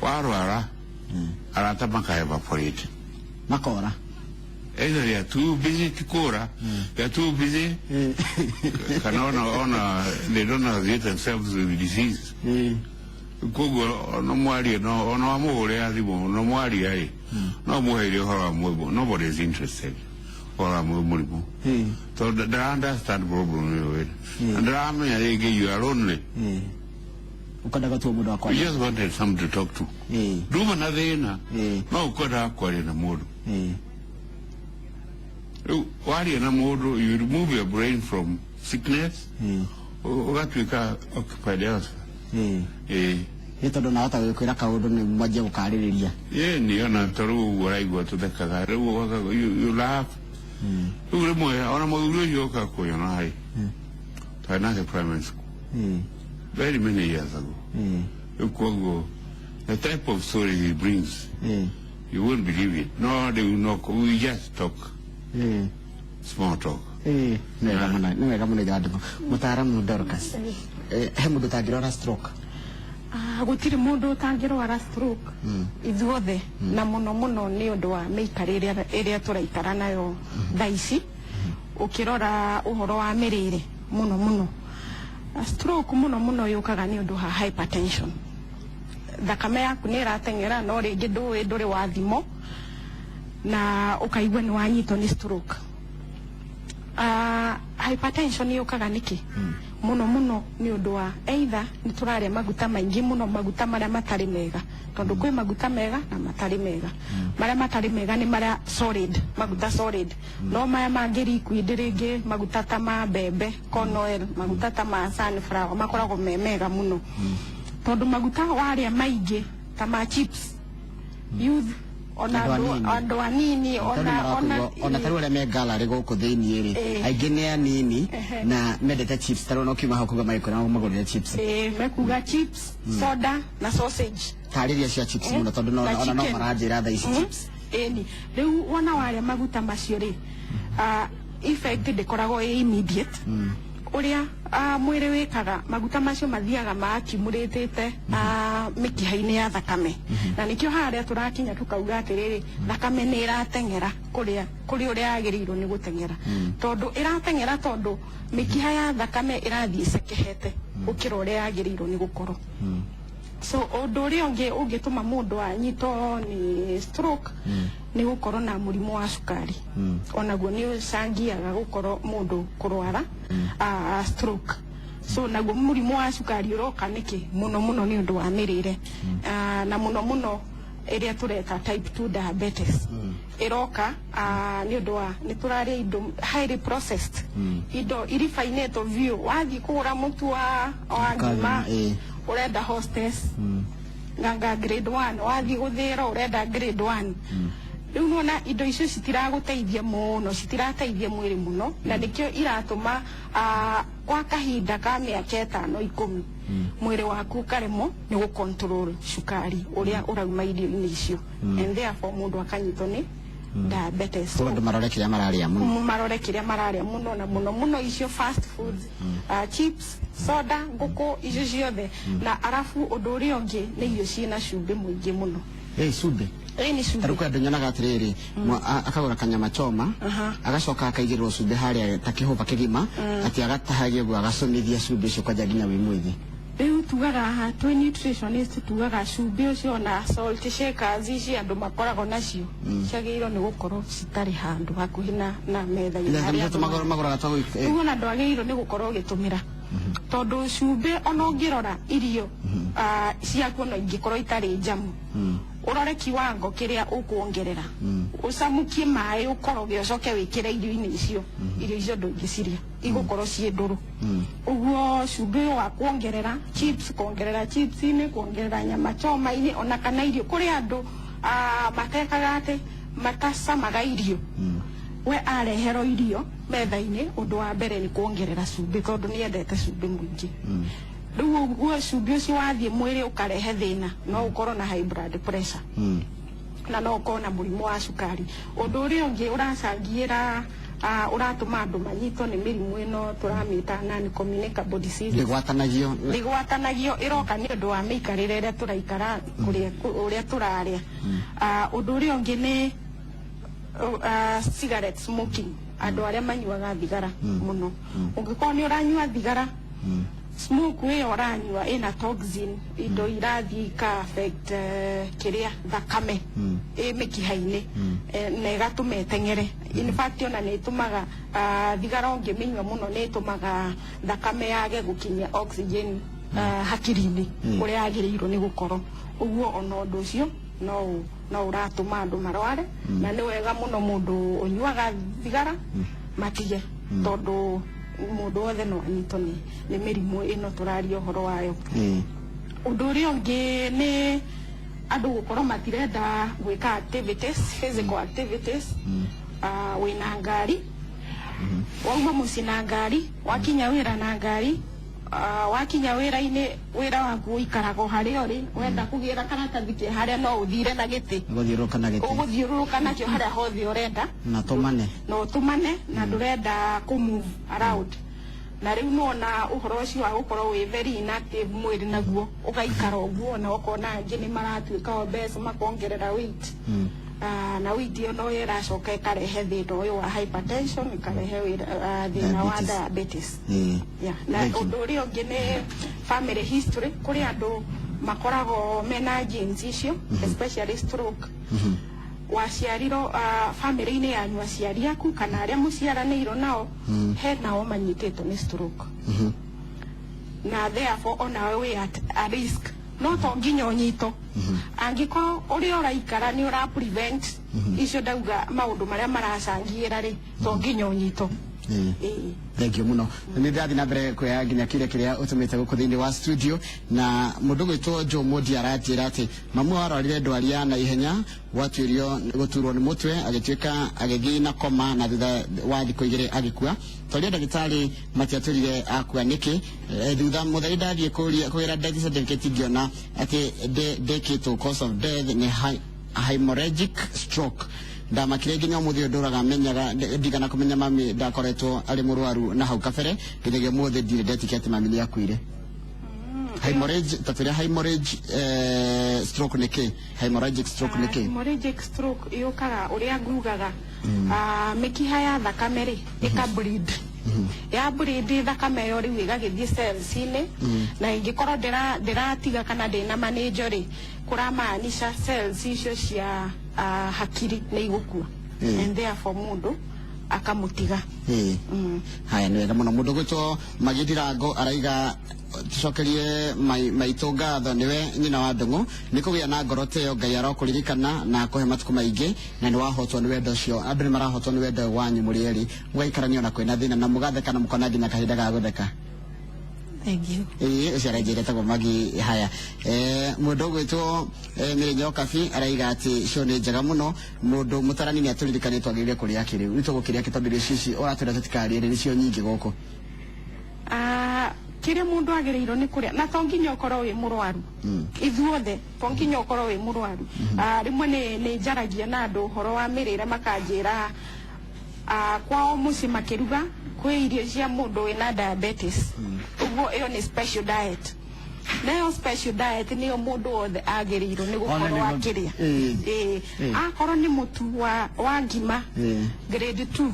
warwara arata maka evaporate. Makora. Either they are too busy to kũra, they are too busy, kana ona they don't associate themselves with disease. Koguo no mwarie, no ona wamũhũrĩra thimũ, no mwaria ĩ, no mũheire ũhoro wa mũrimũ, nobody is interested ũhoro wa mũrimũ, tondũ ndara understand problem ĩyo wĩna na ndaramenya rĩngĩ you are lonely. Ũkwendaga tu mũndũ wa You kwaria. just wanted somebody to talk to. Nduma na thĩna, no ũkwendaga kwaria na mũndũ. Rĩu waria na mũndũ, you remove your brain from sickness, ũgatuĩka occupied elsewhere. Ĩĩ. Nĩ tondũ nahota gwĩkwĩra kaũndũ nĩ mwanjie gũkarĩrĩria. Ĩĩ, nĩ ona ta rĩu ũguo ũraigua tũthekaga rĩu, you laugh. Rĩu rĩmwe ona mũthuri ũcio ũka kũnyona rĩ, twarĩ nake primary school very many years ago. Rĩu koguo the type of story he brings, you won't believe it. No rĩu no we just talk small talk. Nĩ wega mũno, nĩ wega mũno ithe wa Ndung'u. Mũtaaramu Dorcas, he mũndũ ũtangĩrwara stroke? Ah, gũtirĩ mũndũ ũtangĩrwara stroke ithuothe, na mũno mũno nĩ ũndũ wa mĩikarĩre ĩrĩa tũraikara nayo thaa ici. Ũkĩrora ũhoro wa mĩrĩre mũno mũno. Ah, stroke mũno mũno yũkaga nĩ ũndũ wa hypertension. Thakame yaku nĩ ĩrateng'era, no rĩngĩ ndũĩ, ndũrĩ wathimo na ũkaigua nĩ wanyitwo nĩ stroke. Hypertension yũkaga nĩkĩ? Mũno mũno nĩ ũndũ wa either nĩ tũrarĩa maguta maingĩ mũno, maguta marĩa matarĩ mega, tondũ kwĩ maguta mega na matarĩ mega. Marĩa matarĩ mega nĩ marĩa solid, maguta solid, no maya mangĩ liquid, rĩngĩ maguta ta ma mbembe, corn oil, maguta ta ma sunflower, makoragwo me mega mũno, tondũ maguta warĩa maingĩ ta ma chips, youth Ona Andũ anini. Andũ anini. Tondũ Ona marakuigua, ona tarĩu arĩa me gallery gũkũ thĩiniĩ rĩ, aingĩ nĩ anini na mendete chips, tarĩu no kiuma hau kuga magĩkwĩra magũrĩre chips. Mekuga chips, soda na sausage. Tarĩria cia chips mũno, tondũ Na ona no chicken. maranjĩra thaa ici chips. Ĩni rĩu wona warĩa maguta macio rĩ, effect ndĩkoragwo ĩ immediate. Ũrĩa mwĩrĩ wĩkaga, maguta macio mathiaga maaccumulated mĩkiha-inĩ ya thakame, na nĩkĩo harĩa tũrakinya tũkauga atĩrĩrĩ, thakame nĩ ĩrateng'era kũrĩa kũrĩ ũrĩa yagĩrĩirwo nĩ gũteng'era, tondũ ĩrateng'era tondũ mĩkiha ya thakame ĩrathiĩ ĩcekehete gũkĩra ũrĩa yagĩrĩirwo nĩ gũkorwo. So ũndũ ũrĩa ũngĩ ũngĩtũma mũndũ anyitwo nĩ stroke nĩ gũkorwo na mũrimũ wa cukari. Onaguo nĩ ũcangiaga gũkorwo mũndũ kũrwara stroke. So naguo mũrimũ wa cukari ũroka nĩkĩ? Mũno mũno nĩ ũndũ wa mĩrĩre. Na mũno mũno ĩrĩa tũreta type 2 diabetes ĩroka nĩ ũndũ wa nĩ tũrarĩa indo highly processed, indo iribainĩtwo biũ. Wathiĩ kũgũra mũtu wa ngima, ũrenda Hostess nganga grade 1, wathiĩ gũthĩra ũrenda grade 1. Rĩu nona indo icio citiragũteithia mũno, citirateithia mwĩrĩ mũno, na nĩkĩo iratũma kwa kahinda ka mĩaka 5, 10 mwĩrĩ waku ũkaremwo nĩ gũ-control cukari ũrĩa ũrauma irio-inĩ icio, and therefore mũndũ akanyitwo nĩ diabetes. Koguo andũ marore kĩrĩa mararĩa mũno. Marore kĩrĩa mararĩa mũno, na mũno mũno icio fast foods, chips, soda, ngũkũ, icio ciothe. Na arabu ũndũ ũrĩa ũngĩ nĩ irio ciĩna cumbĩ mũingĩ mũno. Ĩ cumbĩ? Ĩ, nĩ cumbĩ. Tarĩu kwĩ andũ nyonaga atĩrĩrĩ, akagũra kanyama choma, agacoka akaigĩrĩrwo cumbĩ harĩa ta kĩhũba kĩgima, atĩ agatahagia ũguo, agacũnithia cumbĩ ũcio kwanja nginya wĩ mwĩthĩ. Rĩu tugaga haha twĩ nutritionist, tugaga cumbĩ ũcio na salt shakers ici andũ makoragwo nacio ciagĩrĩirwo nĩ gũkorwo citarĩ handũ hakuhĩ na metha-inĩ harĩa andũ Magũraga twa Rĩu ona ndwagĩrĩirwo nĩ gũkorwo ũgĩtũmĩra, tondũ cumbĩ ona ũngĩrora irio ciaku, ona ingĩkorwo itarĩ njamu, ũrore kiwango kĩrĩa ũkuongerera, ũcamukie maĩ, ũkoroge, ũcoke wĩkĩre irio-inĩ icio, irio icio ndũngĩciria, igũkorwo ciĩ ndũrũ. Ũguo cumbĩ ũyũ wa kuongerera chips, kuongerera chips-inĩ, kuongerera nyama choma-inĩ, ona kana irio, kũrĩ andũ matekaga atĩ matacamaga irio. We areherwo irio metha-inĩ, ũndũ wa mbere nĩ kuongerera cumbĩ, tondũ nĩ endete cumbĩ mũingĩ. Rĩu ũguo cumbĩ ũcio wathiĩ mwĩrĩ ũkarehe thĩna, no ũkorwo na high blood pressure na no ũkorwo na mũrimũ wa cukari. Ũndũ ũrĩa ũngĩ ũracangĩra, ũratũma andũ manyitwo nĩ mĩrimũ ĩno tũramĩta non communicable diseases. Ndĩgwatanagio. Ndĩgwatanagio, ĩroka nĩ ũndũ wa mĩikarĩre ĩrĩa tũraikara, kũrĩa ũrĩa tũrarĩa. Ũndũ ũrĩa ũngĩ nĩ cigarette smoking, andũ arĩa manyuaga thigara mũno. Ũngĩkorwo nĩ ũranyua thigara, smoke ĩyo ũranyua ĩna toxin, indo irathiĩ ika affect kĩrĩa thakame ĩ mĩkiha-inĩ, na ĩgatũma ĩteng'ere. In fact, ona nĩ ĩtũmaga thigara ũngĩmĩnyua mũno nĩ ĩtũmaga thakame yage gũkinyia oxygen hakiri-inĩ ũrĩa yagĩrĩirwo nĩ gũkorwo. Ũguo ona ũndũ ũcio no ũratũma andũ marware, na nĩ wega mũno mũndũ ũnyuaga thigara matige, tondũ mũndũ wothe no anyitwo nĩ mĩrimũ ĩno tũraria ũhoro wayo. Ũndũ ũrĩa ũngĩ nĩ andũ gũkorwo matirenda gwĩka activities, physical activities. Wĩna ngari, wauma mũciĩ na ngari, wakinya wĩra na ngari, wakinya wĩra-inĩ, wĩra waku ũikaraga o harĩa ũrĩ. Wenda kũgĩra karatathi ke harĩa, no ũthire na gĩtĩ. Gũthiũrũrũka na gĩtĩ. Ũgũthiũrũrũka nakĩo harĩa hothe ũrenda. Na tũmane. Na ũtũmane, na ndũrenda kũ move around. Na rĩu nona ũhoro ũcio wa gũkorwo wĩ very inactive, mwĩrĩ naguo ũgaikara ũguo, na ũkona angĩ nĩ maratuĩka obese, makongerera weight. Na weight ĩyo no ĩracoka ĩkarehe thĩna ũyũ wa hypertension, ĩkarehe thĩna wa Diabetes. diabetes. Yeah. Na Thank you. ũndũ ũrĩa ũngĩ nĩ family history. Kũrĩ andũ makoragwo mena genes icio, especially stroke. Waciarirwo family-inĩ yanyu, aciari aku kana arĩa mũciaranĩirwo nao, he nao manyitĩtwo nĩ stroke, na therefore onawe wĩ at a risk. No to nginya ũnyitwo, angĩkorwo ũrĩa ũraikara nĩ ũra prevent icio ndauga, maũndũ marĩa maracangĩra rĩ, to nginya ũnyitwo. Ĩĩ. Thank you muno. Nĩ ndathi na mbere kuoya nginya kĩrĩa kĩrĩa ũtũmĩte gũkũ thĩinĩ wa studio, na mũndũ gwĩtwo Joe Modi aranjĩra atĩ mamu arwarire ndwari ya naihenya, gwatuĩrio gũturwo nĩ mũtwe, agĩtuĩka agĩthiĩ na koma, na thutha wa thikũ 2 agĩkua. Twaria ndagĩtarĩ matiatwĩrire akua nĩkĩ. Thutha mũtheri ndathiĩ kũria kũgĩra death certificate, ngĩona atĩ ndĩkĩtwo cause of death nĩ hemorrhagic stroke. Ndamakire nginya ũmũthĩ ũyũ ndũraga menyaga ndigana kũmenya mami ndakoretwo arĩ mũrwaru na hau kabere. Nginyagia ũmũthĩ ndirĩ ndetĩkia atĩ mami nĩ akuire. Hemorrhage, tatũria hemorrhage stroke nĩ kĩ? Hemorrhagic stroke nĩ kĩ? Hemorrhagic stroke yũkaga ũrĩa ngugaga, mĩkiha ya thakame rĩ ĩka bleed, ya bleed thakame ĩyo rĩu ĩgagĩthiĩ cells-inĩ, na ĩngĩkorwo ndĩratiga kana ndĩna manage rĩ, kũramaanisha cells icio cia hakiri nĩ igũkua and therefore mũndũ akamũtiga. Haya, nĩ wega mũno. Mũndũ gwĩtwo Magidirango araiga tucokerie maitũ ngatho, nĩwe nyina wa Ndũng'ũ, nĩ kũgĩa na ngoro ta ĩyo. Ngai arokũririkana na akũhe matukũ maingĩ, na nĩ wahotwo nĩ wendo ũcio. Andũ nĩ marahotwo nĩ wendo wanyu mũrĩ erĩ, mũgaikarania ona kwĩna thĩna na mũgatheka na mũkona nginya kahinda ga gũtheka. Thank you. Ĩĩ, ũcio aranjĩra etagwo Magi. Haya, mũndũ ũgwĩtwo Mĩrĩnyo Kabi araiga atĩ show nĩ njega mũno. Mũndũ mũtarani nĩ atũririkanie twagĩrĩire kũrĩa kĩ rĩu. Rĩu tũgũkĩrĩa kĩ, tondũ irio ici ũratwĩra tũtikarĩe rĩ nĩcio nyingĩ gũkũ? Kĩrĩa mũndũ agĩrĩirwo nĩ kũrĩa, na to nginya ũkorwo wĩ mũrwaru, ithuothe to nginya ũkorwo wĩ mũrwaru. Rĩmwe nĩ njaragia na andũ ũhoro wa mĩrĩre, makanjĩra kwao mũciĩ makĩruga kwĩ irio cia mũndũ wĩna diabetes, ũguo ĩyo nĩ special diet, nayo special diet nĩyo mũndũ wothe agĩrĩirwo nĩ Ona gũkorwo akĩrĩa. Ĩĩ, akorwo nĩ mũtu wa ngima grade 2,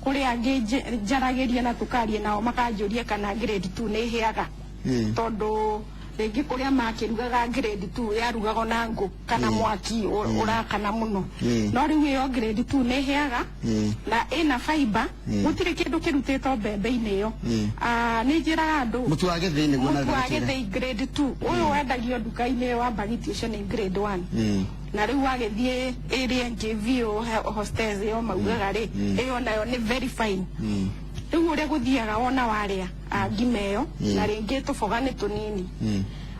kũrĩ angĩ njaragĩria na tũkaria nao makanjũria kana grade 2 nĩ ĩhĩaga, tondũ rĩngĩ kũrĩa makĩrugaga grade 2 yarugagwo na ngũ kana mwaki ũrakana mũno. No rĩu ĩyo grade 2 nĩ ĩhĩaga na ĩna fiber, gũtirĩ kĩndũ kĩrutĩtwo mbembe-inĩ ĩyo. Nĩ njĩraga andũ Mũtu wa gĩthĩi nĩguo mũtu wa gĩthĩi grade 2 ũyũ wendagio nduka-inĩ wa mbagiti, ũcio nĩ grade 1, na rĩu wagĩthiĩ ĩrĩa ĩngĩ biũ hostess ĩyo maugaga rĩ, ĩyo nayo nĩ very fine. Rĩu ũrĩa gũthiaga, wona warĩa ngima ĩyo na rĩngĩ tũboga nĩ tũnini,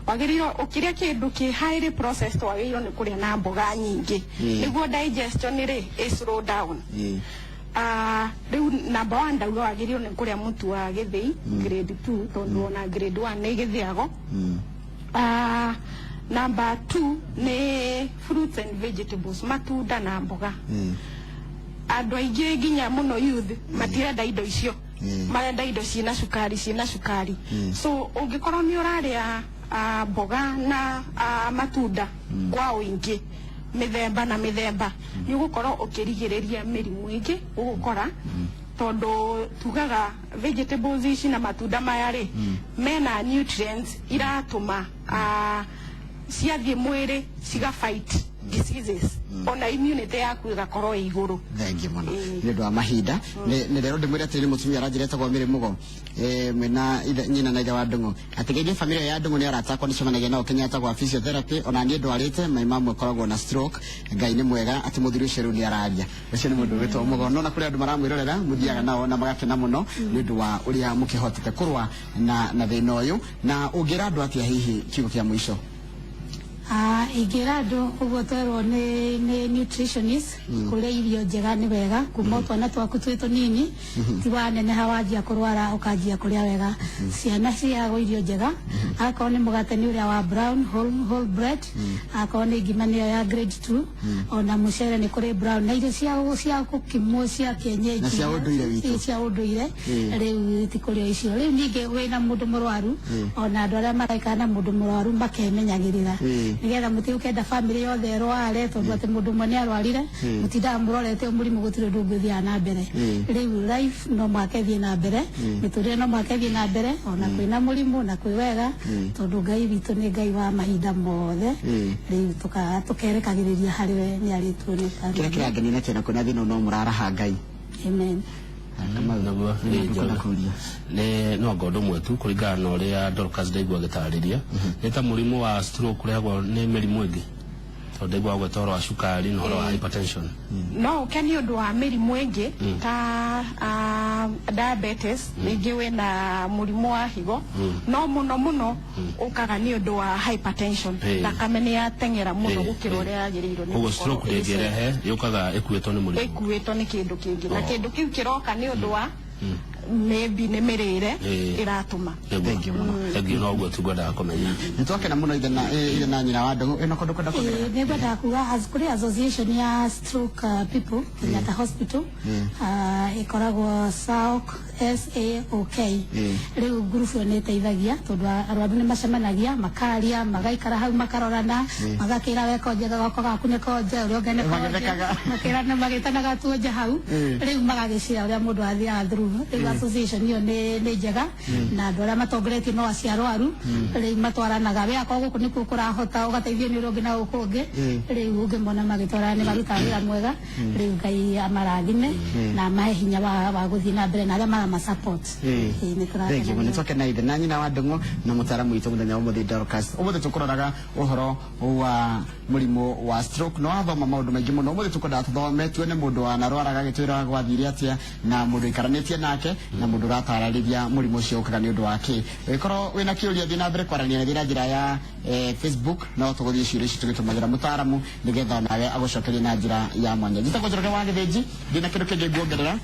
wagĩrĩirwo ũkĩrĩa kĩndũ kĩ highly processed, wagĩrĩirwo nĩ kũrĩa na mboga nyingĩ nĩguo digestion rĩ ĩ slow down. Rĩu number one ndauga wagĩrĩirwo nĩ kũrĩa mũtu wa gĩthĩi grade 2, tondũ ona grade 1 nĩ gĩthĩago. Number 2 nĩ fruits and vegetables, matunda na mboga. Andũ aingĩ nginya mũno youth matirenda indo icio, marenda indo ciĩna cukari, ciĩna cukari. So ũngĩkorwo nĩ ũrarĩa mboga na matunda kwa ũingĩ, mĩthemba na mĩthemba, nĩ ũgũkorwo ũkĩrigĩrĩria mĩrimũ ĩngĩ ũgũkora, tondũ tugaga vegetables ici na matunda maya rĩ mena nutrients iratũma ciathiĩ mwĩrĩ ciga fight diseases, ona immunity yaku ĩgakorwo ĩ igũrũ. Thengiũ mũno. Nĩ ũndũ wa mahinda, nĩ rero ndĩmwĩre atĩrĩrĩ, mũtumia aranjĩra etagwo Mĩrĩ Mũgo, mwĩna nyina na ithe wa Ndũng'ũ, atĩ geithie bamĩrĩ ya Ndũng'ũ, nĩ arata akwa nĩcemanagia nao Kenyatta gwa physiotherapy. Ona niĩ ndwarĩte mai mamwe ĩkoragwo na stroke. Ngai nĩ mwega atĩ mũthuri ũcio rĩu nĩ araria. Ũcio nĩ mũndũ wĩtwo Mũgo. No na kũrĩ andũ maramwĩrorera, mũthiaga nao na magakena mũno nĩ ũndũ wa ũrĩa mũkĩhotete kũrũa na thĩna ũyũ. Na ũngĩra andũ atĩa hihi kiugo kĩa mũico? Ingĩra andũ ũguo twerwo nĩ nutritionist, kũrĩa irio njega nĩ wega kuma o twana twaku twĩ tũnini, ti waneneha wanjia kũrwara ũkanjia kũrĩa wega. Ciana ciheagwo irio njega, akorwo nĩ mũgate nĩ ũrĩa wa brown whole bread, akorwo nĩ ngima nĩyo ya grade 2, ona mũcere nĩ kũrĩ brown, na irio cia gũkimwo cia kienyeji. Na cia ũndũire witũ. Ĩ, cia ũndũire. Rĩu ti kũrĩa icio. Rĩu ningĩ wĩna mũndũ mũrwaru, ona andũ arĩa maraikara na mũndũ mũrwaru makemenyagĩrĩra, nĩgetha mũtigũkenda bamĩrĩ yothe ĩrware, tondũ atĩ mũndũ ũmwe nĩ arwarire, mũtindaga mũrorete mũrimũ, gũtirĩ ũndũ ũngĩ ũthiaga na mbere. Rĩu life no mũhaka ĩthiĩ na mbere, mĩtũrĩre no mũhaka ĩthiĩ na mbere ona kwĩna mũrimũ na kwĩ wega, tondũ Ngai witũ nĩ Ngai wa mahinda mothe. Rĩu tũkerekagĩrĩria harĩ we, nĩ arĩtuonia. Kĩrĩa kĩrangenia nĩ atĩ ona kwĩna thĩna no mũraraha Ngai. Amen. Nĩguo nĩ Nĩngwenda njega. Kũria. Nĩ no anga ũndũ ũmwe tu kũringana na ũrĩa Dorcas ndaigua agĩtarĩria, nĩ ta mũrimũ wa stroke ũrehagwo nĩ mĩrimũ ĩngĩ. Tondũ ndaigua gweta ũhoro wa cukari na ũhoro wa hypertension. No ũke nĩ ũndũ wa mĩrimũ ĩngĩ ta diabetes, rĩngĩ wĩna mũrimũ wa higo, no mũno mũno ũkaga nĩ ũndũ wa hypertension. Thakame nĩ yateng'era mũno gũkĩra ũrĩa yagĩrĩirwo nĩ Koguo gũkorwo stroke ĩgĩcera. ndĩngĩrehe, yũkaga ĩkuĩtwo nĩ mũrimũ. Ĩkuĩtwo nĩ kĩndũ kĩngĩ, na Oh. kĩndũ kĩu kĩroka nĩ ũndũ wa maybe nĩ mĩrĩre ĩratũma. Thank you mũno. Thank you, no ũguo tu ngwendaga kũmenya. Nĩ twakena mũno ithe na nyina wa Ndũng'ũ. Ĩno kũndũ kwenda kuongerera? Nĩ ngwendaga kuga kũrĩ association ya stroke people Kenyatta Hospital, ĩkoragwo SAOK, SAOK. Rĩu ngurubu ĩyo nĩ ĩteithagia tondũ arwaru nĩ macemanagia, makaria, magaikara hau, makarorana, magakĩra we konje gako gaku nĩ konje, ũrĩa ũngĩ nĩ konje. Magĩthekaga. Makĩrana, magĩtanaga tuonje hau. Rĩu magagĩcira ũrĩa mũndũ athiaga through. Rĩu association ĩyo nĩ njega, na andũ arĩa matongoretie no acio arwaru. Rĩu matwaranaga, we akorwo gũkũ nĩkuo kũrahota, ũgateithio nĩ ũrĩa ũngĩ na gũkũ ũngĩ. Rĩu ũngĩmona magĩtwarana, nĩ marutaga wĩra mwega. Rĩu Ngai amarathime na amahe hinya wa gũthiĩ na mbere na arĩa marama support. Nĩ Thank you tũrakena mũno. mũno. Twakena ithe na nyina wa Ndũng'ũ na mũtaaramu witũ mũthenya wa ũmũthĩ, Dorcas. Ũmũthĩ tũkũroraga ũhoro wa mũrimũ wa stroke, no wathoma maũndũ maingĩ mũno. Ũmũthĩ tũkwendaga tũthome, tuone mũndũ wanarwaraga agĩtwĩra gwathire atĩa, na mũndũ ũikaranĩtie nake, na mũndũ ũratararĩria mũrimũ ũcio ũkaga nĩ ũndũ wa kĩ. Ũngĩkorwo wĩna kĩũria, thiĩ na mbere kwaranĩria na ithuĩ na njĩra ya Facebook, no tũgũthiĩ ciũria ici tũgĩtũmagĩra mũtaaramu nĩgetha nawe agũcokerie na njĩra ya mwanya. Njĩtagwo Njoroge wa Gĩthĩnji, ndĩna kĩndũ kĩngĩ nguongerera.